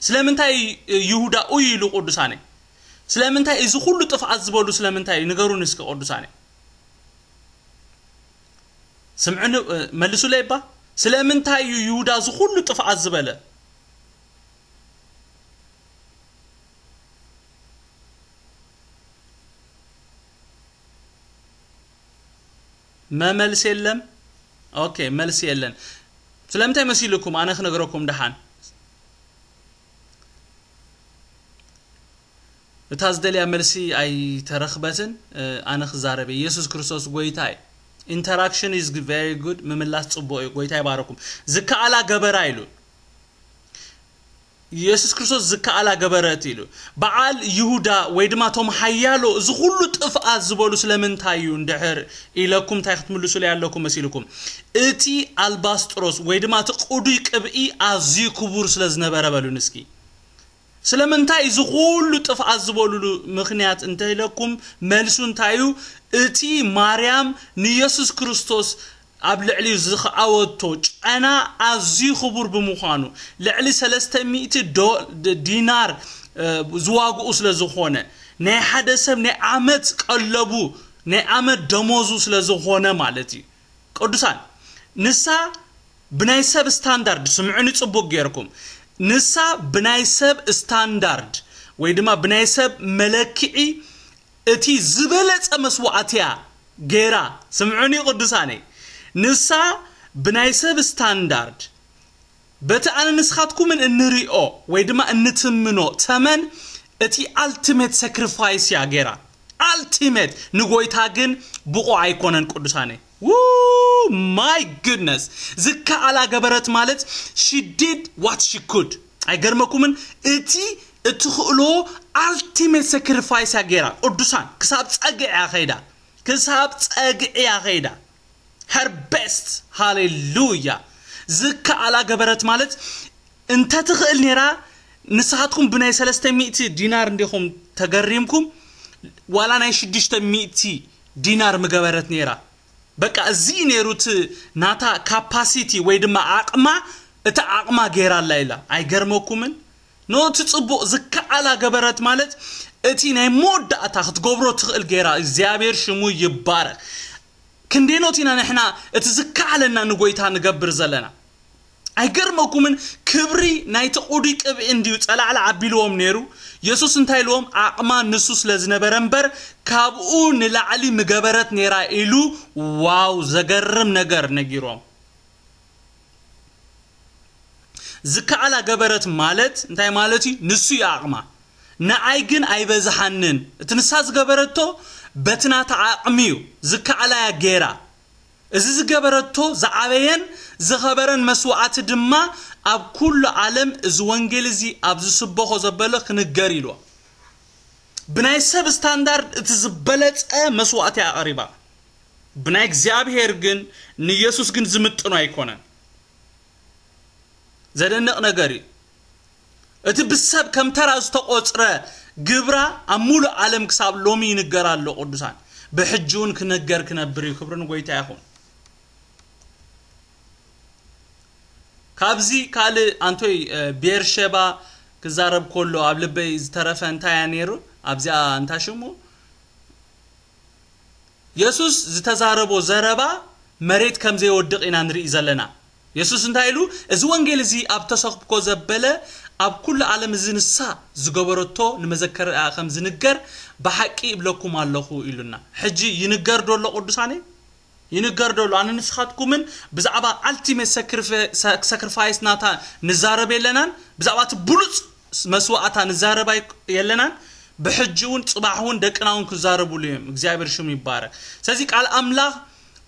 ስለምንታይ ይሁዳ ኡይ ኢሉ ቅዱሳነ? ስለምንታይ እዚ ኩሉ ጥፍኣት ዝበሉ ስለምንታይ እዩ? ንገሩን እስኪ ቅዱሳነ። ስምዕኒ፣ መልሱለይ እባ። ስለምንታይ እዩ ይሁዳ እዚ ኩሉ ጥፍኣት ዝበለ? መመልስ የለን። ኦኬ፣ መልስ የለን። ስለምንታይ መሲልኩም? ኣነ ክነግረኩም ደሓን። እታ ዝደልያ መልሲ ኣይተረኽበትን። ኣነ ክዛረብ እየ። ኢየሱስ ክርስቶስ ጎይታ እዩ። Interaction is very good። ምምላስ ጽቡቕ እዩ። ጎይታ ይባረኩም። ዝከኣላ ገበራ ኢሉ። ኢየሱስ ክርስቶስ ዝከኣላ ገበረት ኢሉ። በዓል ይሁዳ ወይ ድማ እቶም ሓያሎ እዚ ኩሉ ጥፍኣት ዝበሉ ስለምንታይ እዩ እንድሕር ኢለኩም እንታይ ክትምልሱለይ ኣለኩም መሲልኩም? እቲ ኣልባስጥሮስ ወይ ድማ እቲ ቅዱይ ቅብኢ ኣዝዩ ክቡር ስለ ዝነበረ በሉን እስኪ። ስለምንታይ እዚ ኩሉ ጥፍኣት ዝበሉሉ ምኽንያት እንተኢለኩም፣ መልሱ እንታይ እዩ? እቲ ማርያም ንኢየሱስ ክርስቶስ ኣብ ልዕሊኡ ዝኸኣወቶ ጨና ኣዝዩ ክቡር ብምዃኑ፣ ልዕሊ ሰለስተ ሚእቲ ዶ-፣ ድ-፣ ዲናር ዝዋግኡ ስለ ዝኾነ፣ ናይ ሓደ ሰብ ናይ ዓመት ቀለቡ፣ ናይ ዓመት ደሞዙ ስለ ዝኾነ ማለት እዩ። ቅዱሳን፣ ንሳ ብናይ ሰብ ስታንዳርድ፣ ስምዑኒ ጽቡቕ ጌርኩም፣ ንሳ ብናይ ሰብ ስታንዳርድ ወይ ድማ ብናይ ሰብ መለክዒ እቲ ዝበለጸ መስዋዕቲ እያ ጌራ። ስምዑኒ ቅዱሳነይ፣ ንሳ ብናይ ሰብ ስታንዳርድ፣ በቲ ኣነ ንስኻትኩምን እንሪኦ ወይ ድማ እንትምኖ ተመን እቲ ኣልቲሜት ሳክሪፋይስ እያ ጌራ። ኣልቲሜት ንጎይታ ግን ብቑዕ ኣይኮነን ቅዱሳነይ። ው ማይ ጉድነስ፣ ዝከኣላ ገበረት ማለት she did what she could። ኣይገርመኩምን? እቲ እትኽእሎ ኣልቲሜት ሳክሪፋይስ እያ ጌራ። ቅዱሳን፣ ክሳብ ጸግዕ እያ ኸይዳ። ክሳብ ጸግዕ እያ ኸይዳ። Her best። ሃሌሉያ። ዝከኣላ ገበረት ማለት እንተትኽእል ኔራ፣ ንስኻትኩም ብናይ ሰለስተ ሚእቲ ዲናር እንዲኹም ተገሪምኩም፣ ዋላ ናይ ሽዱሽተ ሚእቲ ዲናር ምገበረት ኔራ። በቃ እዚ ኔሩ እቲ ናታ ካፓሲቲ ወይ ድማ ዓቕማ፣ እቲ ዓቕማ ጌራ ኣላ ኢላ። ኣይገርመኩምን? ኖ፣ እቲ ጽቡቕ ዝከኣላ ገበረት ማለት እቲ ናይ መወዳእታ ክትገብሮ ትኽእል ጌራ። እግዚኣብሔር ሽሙ ይባረኽ። ክንደይኖት ኢና ንሕና እቲ ዝከኣለና ንጎይታ ንገብር ዘለና? ኣይገርመኩምን? ክብሪ ናይቲ ቅዱይ ቅብኢ እንድዩ ጸላዕላዕ ኣቢልዎም ነይሩ። የሱስ እንታይ ኢልዎም? ዓቕማ ንሱ ስለ ዝነበረ እምበር፣ ካብኡ ንላዕሊ ምገበረት ነይራ ኢሉ፣ ዋው፣ ዘገርም ነገር ነጊሮም። ዝከኣላ ገበረት ማለት እንታይ ማለት እዩ? ንሱ እዩ ዓቕማ። ንኣይ ግን ኣይበዝሓንን። እቲ ንሳ ዝገበረቶ በቲ ናታ ዓቕሚ እዩ። ዝከኣላ እያ ጌራ። እዚ ዝገበረቶ ዝዓበየን ዝኸበረን መስዋዕቲ ድማ ኣብ ኩሉ ዓለም እዚ ወንጌል እዚ ኣብ ዝስበኾ ዘበለ ክንገር ኢልዋ። ብናይ ሰብ ስታንዳርድ እቲ ዝበለጸ መስዋዕቲ እያ ኣቕሪባ። ብናይ እግዚኣብሔር ግን ንኢየሱስ ግን ዝምጥኖ ኣይኮነን። ዘደንቕ ነገር እዩ። እቲ ብሰብ ከም ተራ ዝተቖጽረ ግብራ ኣብ ሙሉእ ዓለም ክሳብ ሎሚ ይንገር ኣሎ። ቅዱሳን፣ ብሕጂ እውን ክነገር ክነብር እዩ። ክብሪ ንጎይታ ይኹን። ካብዚ ካልእ ኣንቶይ፣ እ፣ ቤርሸባ ክዛረብ ከሎ ኣብ ልበይ ዝተረፈ እንታይ እያ ነይሩ? ኣብዚኣ እንታ ሽሙ የሱስ ዝተዛረቦ ዘረባ መሬት ከም ዘይወድቕ ኢና ንርኢ ዘለና። የሱስ እንታይ ኢሉ? እዚ ወንጌል እዚ ኣብ ተሰብኮ ዘበለ ኣብ ኩሉ ዓለም እዚ ንሳ ዝገበረቶ ንመዘከርኣ ከም ዝንገር ብሓቂ እብለኩም ኣለኹ ኢሉና። ሕጂ ይንገር ዶ ኣሎ ቅዱሳነይ? ይንገር ዶ ኣሎ? ኣነ ንስኻትኩምን ብዛዕባ ኣልቲሜት ሳክሪፋ-፣ ሳ-፣ ሳክሪፋይስ ናታ ንዛረብ የለናን? ብዛዕባ እቲ ብሉጽ መስዋዕታ ንዛረብ ኣይ-፣ የለናን? ብሕጂ እውን ጽባሕ እውን ደቅና እውን ክዛረብሉ እዮም። እግዚኣብሔር ሽሙ ይባረክ። ስለዚ ቃል ኣምላኽ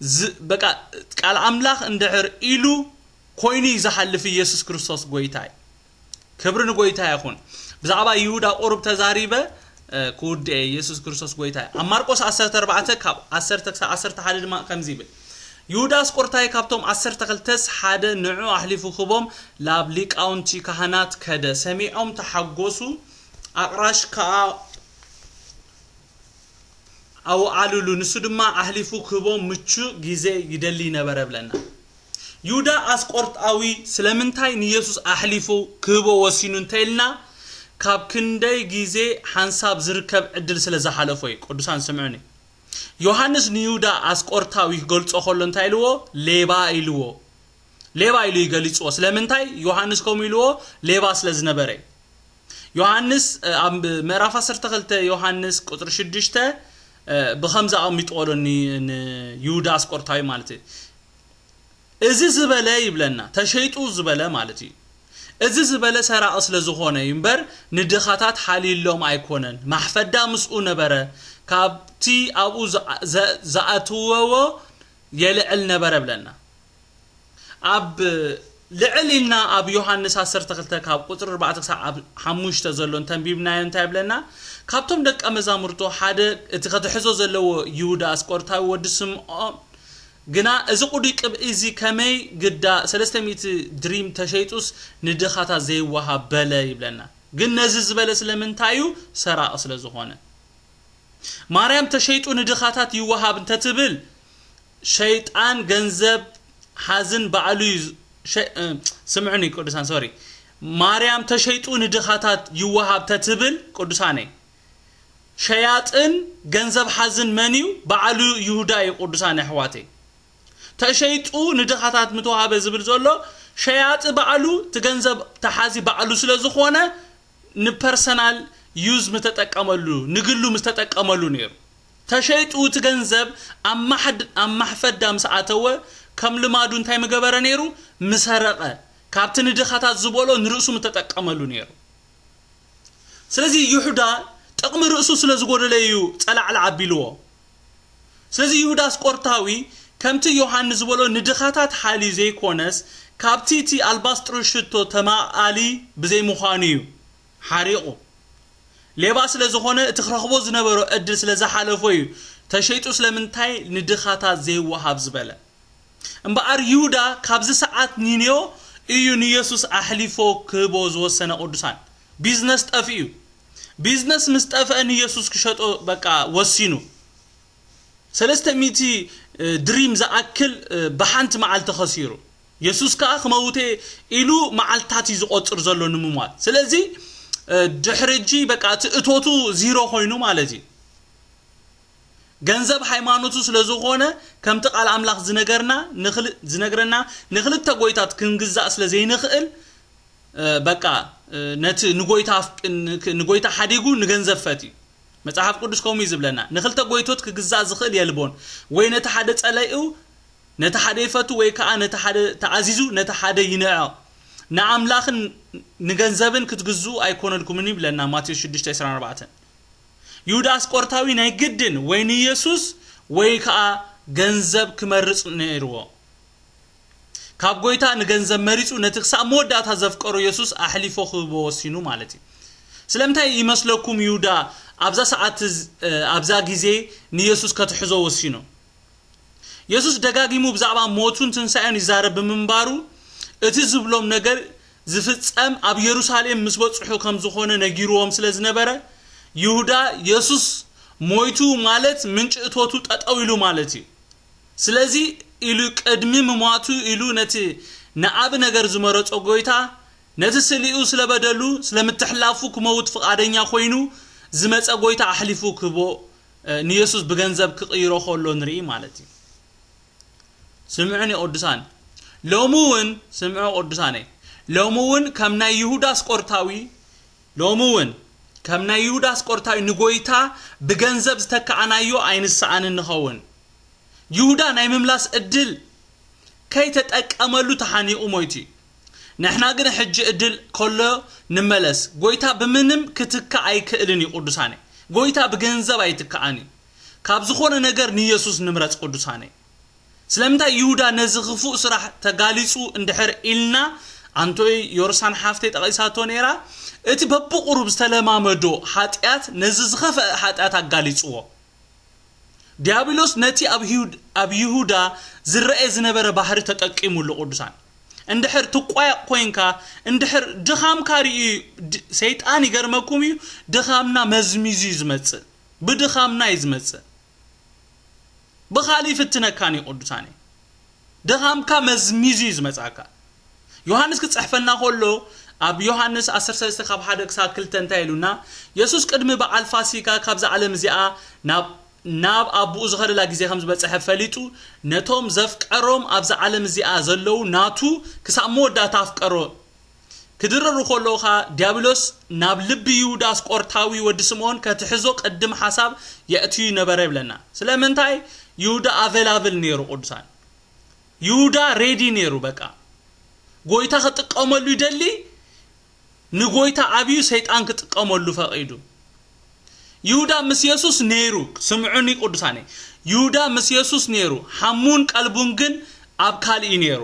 ዝ- በቃ ቃል ኣምላኽ እንድሕር ኢሉ ኮይኑ እዩ ዝሓልፍ ኢየሱስ ክርስቶስ ጎይታ እዩ። ክብሪ ንጎይታ ይኹን። ብዛዕባ ይሁዳ ቁሩብ ተዛሪበ ክውድኤ። ኢየሱስ ክርስቶስ ጎይታ እዩ። ኣብ ማርቆስ ዓሰርተ ኣርባዕተ ካብ ዓሰርተ ክሳብ ዓሰርተ ሓደ ድማ ከምዚ ይብል፣ ይሁዳ ኣስቆርታይ ካብቶም ዓሰርተ ክልተስ ሓደ ንዑ ኣሕሊፉ ክቦም ናብ ሊቃውንቲ ካህናት ከደ። ሰሚዖም ተሓጎሱ፣ ኣቕራሽ ከኣ ኣውዓሉሉ። ንሱ ድማ ኣሕሊፉ ክቦም ምቹእ ግዜ ይደሊ ነበረ ብለና። ይሁዳ ኣስቆርጣዊ ስለምንታይ ንኢየሱስ ኣሕሊፉ ክህቦ ወሲኑ እንተኢልና፣ ካብ ክንደይ ግዜ ሓንሳብ ዝርከብ ዕድል ስለ ዝሓለፎ እዩ። ቅዱሳን ስምዑኒ። ዮሃንስ ንይሁዳ ኣስቆርታዊ ክገልጾ ከሎ እንታይ ኢልዎ? ሌባ ኢልዎ። ሌባ ኢሉ ይገሊጽዎ። ስለምንታይ? ዮሃንስ ከምኡ ኢልዎ? ሌባ ስለ ዝነበረ እዩ። ዮሃንስ ኣብ ምዕራፍ ዓሰርተ ክልተ ዮሃንስ ቁፅሪ ሽዱሽተ ብኸምዚ ኣቐሚጥዎ ኣሎ ንይሁዳ ኣስቆርታዊ ማለት እዩ። እዚ ዝበለ ይብለና፣ ተሸይጡ ዝበለ ማለት እዩ። እዚ ዝበለ ሰራቒ ስለ ዝኾነ እዩ እምበር ንድኻታት ሓልዩሎም ኣይኮነን። ማሕፈዳ ምስኡ ነበረ፣ ካብቲ ኣብኡ ዝኣትወዎ የልዕል ነበረ ብለና። ኣብ ልዕል ኢልና ኣብ ዮሃንስ ዓሰርተ ክልተ ካብ ቁፅሪ ኣርባዕተ ክሳብ ሓሙሽተ ዘሎ እንተንቢብናዮ እንታይ ይብለና? ካብቶም ደቀ መዛሙርቱ ሓደ እቲ ክትሕዞ ዘለዎ ይሁዳ ኣስቆርታዊ ወዲ ስምዖን ግና እዚ ቁዱይ ቅብኢ እዚ ከመይ ግዳ ሰለስተ ሚእቲ ድሪም ተሸይጡስ ንድኻታት ዘይወሃብ በለ ይብለና። ግን ነዚ ዝበለ ስለምንታይ እዩ? ሰራቒ ስለ ዝኾነ። ማርያም ተሸይጡ ንድኻታት ይወሃብ እንተትብል ሸይጣን ገንዘብ ሓዝን ባዕሉ እዩ። ስምዑኒ ቅዱሳን፣ ሶሪ፣ ማርያም ተሸይጡ ንድኻታት ይወሃብ ተትብል ቅዱሳነይ፣ ሸያጥን ገንዘብ ሓዝን መን እዩ? ባዕሉ ይሁዳ እዩ። ቅዱሳን ኣሕዋተይ፣ ተሸይጡ ንድኻታት ምተዋሃበ ዝብል ዘሎ ሸያጢ ባዕሉ እቲ ገንዘብ ተሓዚ ባዕሉ ስለ ዝኾነ ንፐርሰናል ዩዝ ምተጠቀመሉ፣ ንግሉ ምስተጠቀመሉ ነይሩ። ተሸይጡ እቲ ገንዘብ ኣብ ማሕፈዳ ምስ ኣተወ ከም ልማዱ እንታይ ምገበረ ነይሩ? ምሰረቐ። ካብቲ ንድኻታት ዝበሎ ንርእሱ ምተጠቀመሉ ነይሩ። ስለዚ ይሁዳ ጥቕሚ ርእሱ ስለ ዝጎደለ እዩ ጸላዕላዕ ኣቢልዎ። ስለዚ ይሁዳ ኣስቆርታዊ ከምቲ ዮሃንስ ዝበሎ ንድኻታት ሓልዩ ዘይኮነስ ካብቲ እቲ ኣልባስጥሮስ ሽቶ ተማቓሊ ብዘይምዃኑ እዩ ሓሪቑ። ሌባ ስለ ዝኾነ እቲ ክረኽቦ ዝነበሮ ዕድል ስለ ዝሓለፎ እዩ ተሸይጡ ስለምንታይ ንድኻታት ዘይወሃብ ዝበለ። እምበኣር ይሁዳ ካብዚ ሰዓት ኒንዮ እዩ ንየሱስ ኣሕሊፎ ክህቦ ዝወሰነ። ቅዱሳን፣ ቢዝነስ ጠፊኡ። ቢዝነስ ምስ ጠፍአ ንየሱስ ክሸጦ በቃ ወሲኑ። ሰለስተ ሚእቲ ድሪም ዝኣክል ብሓንቲ መዓልቲ ኸሲሩ። የሱስ ከኣ ክመውቴ ኢሉ መዓልታት እዩ ዝቆጽር ዘሎ ንምሟት። ስለዚ ድሕሪ እጂ በቃ እቲ እቶቱ ዚሮ ኮይኑ ማለት እዩ። ገንዘብ ሃይማኖቱ ስለ ዝኾነ ከምቲ ቃል ኣምላኽ ዝነገርና ዝነግረና ንክልተ ጎይታት ክንግዛእ ስለ ዘይንኽእል በቃ ነቲ ንጎይታ ንጎይታ ሓዲጉ ንገንዘብ ፈትዩ። መጽሓፍ ቅዱስ ከምኡ እዩ ዝብለና፣ ንክልተ ጎይቶት ክግዛእ ዝኽእል የልቦን፣ ወይ ነቲ ሓደ ጸላኢኡ ነቲ ሓደ ይፈቱ ወይ ከዓ ነቲ ሓደ ተኣዚዙ ነቲ ሓደ ይንዕቕ። ንኣምላኽን ንገንዘብን ክትግዝኡ ኣይኮነልኩምን ይብለና ማቴዎስ ሽዱሽተ ዕስራን ኣርባዕተን። ይሁዳ ኣስቆርታዊ ናይ ግድን ወይ ንየሱስ ወይ ከዓ ገንዘብ ክመርጽ ነይርዎ። ካብ ጎይታ ንገንዘብ መሪጹ ነቲ ክሳብ መወዳእታ ዘፍቀሮ የሱስ ኣሕሊፎ ክህቦ ወሲኑ ማለት እዩ። ስለምንታይ ይመስለኩም ይሁዳ ኣብዛ ሰዓት ኣብዛ ግዜ ንየሱስ ከትሕዞ ወሲኑ? የሱስ ደጋጊሙ ብዛዕባ ሞቱን ትንሳኤን ይዛረብ ብምንባሩ እቲ ዝብሎም ነገር ዝፍጸም ኣብ የሩሳሌም ምስ በጽሑ ከም ዝኾነ ነጊርዎም ስለ ዝነበረ ይሁዳ የሱስ ሞይቱ ማለት ምንጪ እቶቱ ጠጠው ኢሉ ማለት እዩ። ስለዚ ኢሉ ቅድሚ ምሟቱ ኢሉ ነቲ ንዓቢ ነገር ዝመረጾ ጎይታ ነቲ ስሊኡ ስለ በደሉ ስለ ምትሕላፉ ክመውት ፍቓደኛ ኮይኑ ዝመጸ ጎይታ ኣሕሊፉ ክህቦ ንየሱስ ብገንዘብ ክቕይሮ ከሎ ንርኢ ማለት እዩ። ስምዑኒ ቅዱሳን፣ ሎሚ እውን ስምዑ ቅዱሳነይ፣ ሎሚ እውን ከም ናይ ይሁዳ ኣስቆርታዊ ሎሚ እውን ከም ናይ ይሁዳ ኣስቆርታዊ ንጎይታ ብገንዘብ ዝተካዕናዮ ኣይንሰኣንን ንኸውን። ይሁዳ ናይ ምምላስ ዕድል ከይተጠቀመሉ ተሓኒቑ ሞይቱ እዩ። ንሕና ግን ሕጂ ዕድል ከሎ ንመለስ። ጎይታ ብምንም ክትካእ ኣይክእልን እዩ ቅዱሳነይ። ጎይታ ብገንዘብ ኣይትካኣን እዩ። ካብ ዝኾነ ነገር ንየሱስ ንምረጽ ቅዱሳነይ። ስለምንታይ ይሁዳ ነዚ ክፉእ ስራሕ ተጋሊጹ እንድሕር ኢልና፣ ኣንቶይ ዮርሳን ሓፍተይ ጠቒሳቶ ነይራ። እቲ በብቑሩብ ዝተለማመዶ ሓጢኣት ነዚ ዝኸፍአ ሓጢኣት ኣጋሊጽዎ። ዲያብሎስ ነቲ ኣብ ይሁድ-፣ ኣብ ይሁዳ ዝረአ ዝነበረ ባህሪ ተጠቂሙሉ። ቅዱሳን፣ እንድሕር ትቋየቕ ኮይንካ፣ እንድሕር ድኻምካ ርእዩ፣ ድ-፣ ሰይጣን ይገርመኩም እዩ፣ ድኻምና መዝሚዙ እዩ ዝመጽእ። ብድኻምና እዩ ዝመጽእ። ብኻልእ ይፍትነካን እዩ። ቅዱሳን፣ ድኻምካ መዝሚዙ እዩ ዝመጽኣካ። ዮሃንስ ክጽሕፈልና ከሎ፣ ኣብ ዮሃንስ ዓሰርተ ሰለስተ ካብ ሓደ ክሳብ ክልተ እንታይ ኢሉና? የሱስ ቅድሚ በዓል ፋሲካ ካብዛ ዓለም እዚኣ ናብ፣ ናብ ኣቦኡ ዝኸደላ ግዜ ከም ዝበጽሐ ፈሊጡ፣ ነቶም ዘፍቀሮም ኣብዛ ዓለም እዚኣ ዘለዉ ናቱ ክሳብ መወዳእታ ኣፍቀሮ። ክድረሩ ከለዉ ኸኣ ዲያብሎስ ናብ ልቢ ይሁዳ ኣስቆርታዊ ወዲ ስምዖን ከትሕዞ ቅድም ሓሳብ የእትዩ ነበረ ይብለና። ስለምንታይ? ይሁዳ ኣቨላብል ነይሩ። ቅዱሳን፣ ይሁዳ ሬዲ ነይሩ። በቃ፣ ጎይታ ክጥቀመሉ ይደሊ፣ ንጎይታ ኣብዩ ሰይጣን ክጥቀመሉ ፈቒዱ። ይሁዳ ምስ የሱስ ነይሩ። ስምዑኒ ቅዱሳነይ፣ ይሁዳ ምስ የሱስ ነይሩ፣ ሓሙን ቀልቡን ግን ኣብ ካልእ ነይሩ።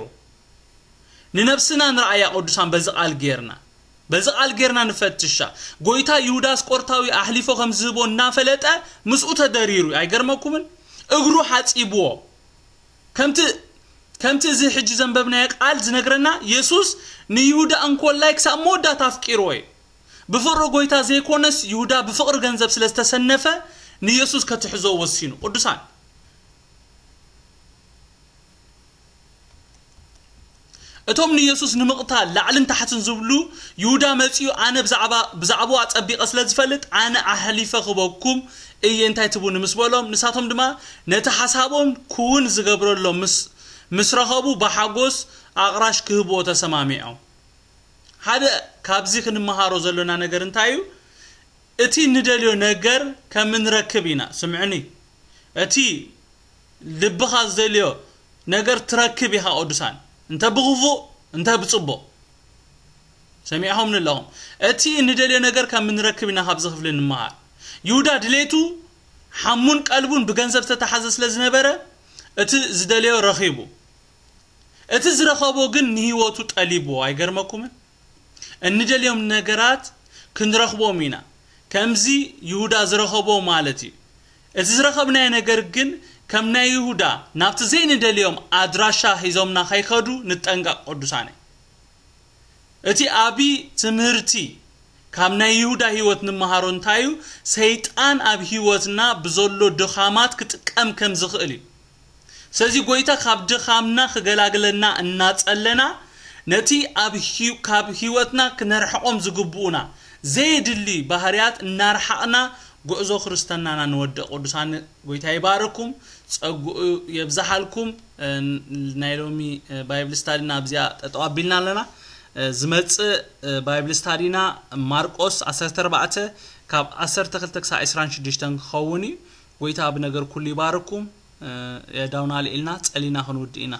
ንነብስና ንረኣያ ቅዱሳን፣ በዚ ቃል ጌርና፣ በዚ ቃል ጌርና ንፈትሻ። ጎይታ ይሁዳ ኣስቆርታዊ ኣሕሊፎ ከም ዝህቦ እናፈለጠ ምስኡ ተደሪሩ። ኣይገርመኩምን? እግሩ ሓጺብዎ። ከምቲ፣ ከምቲ እዚ ሕጂ ዘንበብናዮ ቃል ዝነግረና፣ የሱስ ንይሁዳ እንኮላይ ክሳብ መወዳእታ ኣፍቂርዎ እዩ። ብፍቕሪ ጎይታ ዘይኮነስ፣ ይሁዳ ብፍቕሪ ገንዘብ ስለ ዝተሰነፈ፣ ንየሱስ ከትሕዞ ወሲኑ። ቅዱሳን፣ እቶም ንየሱስ ንምቕታል ላዕልን ታሕትን ዝብሉ፣ ይሁዳ መጺኡ፣ ኣነ ብዛዕባ፣ ብዛዕባኡ ኣጸቢቐ ስለ ዝፈልጥ፣ ኣነ ኣሕሊፈ ክበኩም እየ፣ እንታይ ትብሉኒ? ምስ በሎም፣ ንሳቶም ድማ ነቲ ሓሳቦም ክውን ዝገብረሎም ምስ፣ ምስ ረኸቡ፣ ብሓጎስ ኣቕራሽ ክህብዎ ተሰማሚዖም። ሓደ ካብዚ ክንመሃሮ ዘሎና ነገር እንታይ እዩ? እቲ ንደልዮ ነገር ከም እንረክብ ኢና። ስምዕኒ፣ እቲ ልብኻ ዝደልዮ ነገር ትረክብ ኢኻ። ቅዱሳን፣ እንተ ብኽፉእ እንተ ብጽቡቕ፣ ሰሚዕኹም ኣለኹም። እቲ እንደልዮ ነገር ከም እንረክብ ኢና ካብዚ ክፍሊ እንመሃር። ይሁዳ ድሌቱ፣ ሓሙን ቀልቡን ብገንዘብ ዝተተሓዘ ስለ ዝነበረ፣ እቲ ዝደልዮ ረኺቡ። እቲ ዝረኸቦ ግን ንህይወቱ ጠሊብዎ። ኣይገርመኩምን? እንደልዮም ነገራት ክንረኽቦም ኢና። ከምዚ ይሁዳ ዝረኸቦ ማለት እዩ። እቲ ዝረኸብናዮ ነገር ግን ከም ናይ ይሁዳ ናብቲ ዘይንደልዮም ኣድራሻ ሒዞምና ከይኸዱ ንጠንቀቕ ቅዱሳነይ። እቲ ዓቢ ትምህርቲ ካብ ናይ ይሁዳ ህይወት ንመሃሮ እንታይ እዩ? ሰይጣን ኣብ ህይወትና ብዘሎ ድኻማት ክጥቀም ከም ዝኽእል እዩ። ስለዚ ጎይታ ካብ ድኻምና ክገላግለና እናጸለና፣ ነቲ ኣብ ህዩ-፣ ካብ ህይወትና ክነርሕቖም ዝግብኡና ዘየድሊ ባህርያት እናርሓቕና ጉዕዞ ክርስትናና ንወድእ። ቅዱሳን፣ ጎይታ ይባርኩም፣ ጸግኡ የብዝሓልኩም። እ፣ ናይ ሎሚ፣ እ፣ ባይብል ስታዲና ኣብዚኣ ጠጠው ኣቢልና ኣለና። እ፣ ዝመጽእ፣ እ፣ ባይብል ስታዲና ማርቆስ ዓሰርተ ኣርባዕተ ካብ ዓሰርተ ክልተ ክሳብ ዕስራን ሽዱሽተን ክኸውን እዩ። ጎይታ ብነገር ኩሉ ይባርኩም። እ፣ የዳውና ልኢልና ጸሊና ክንውድእ ኢና።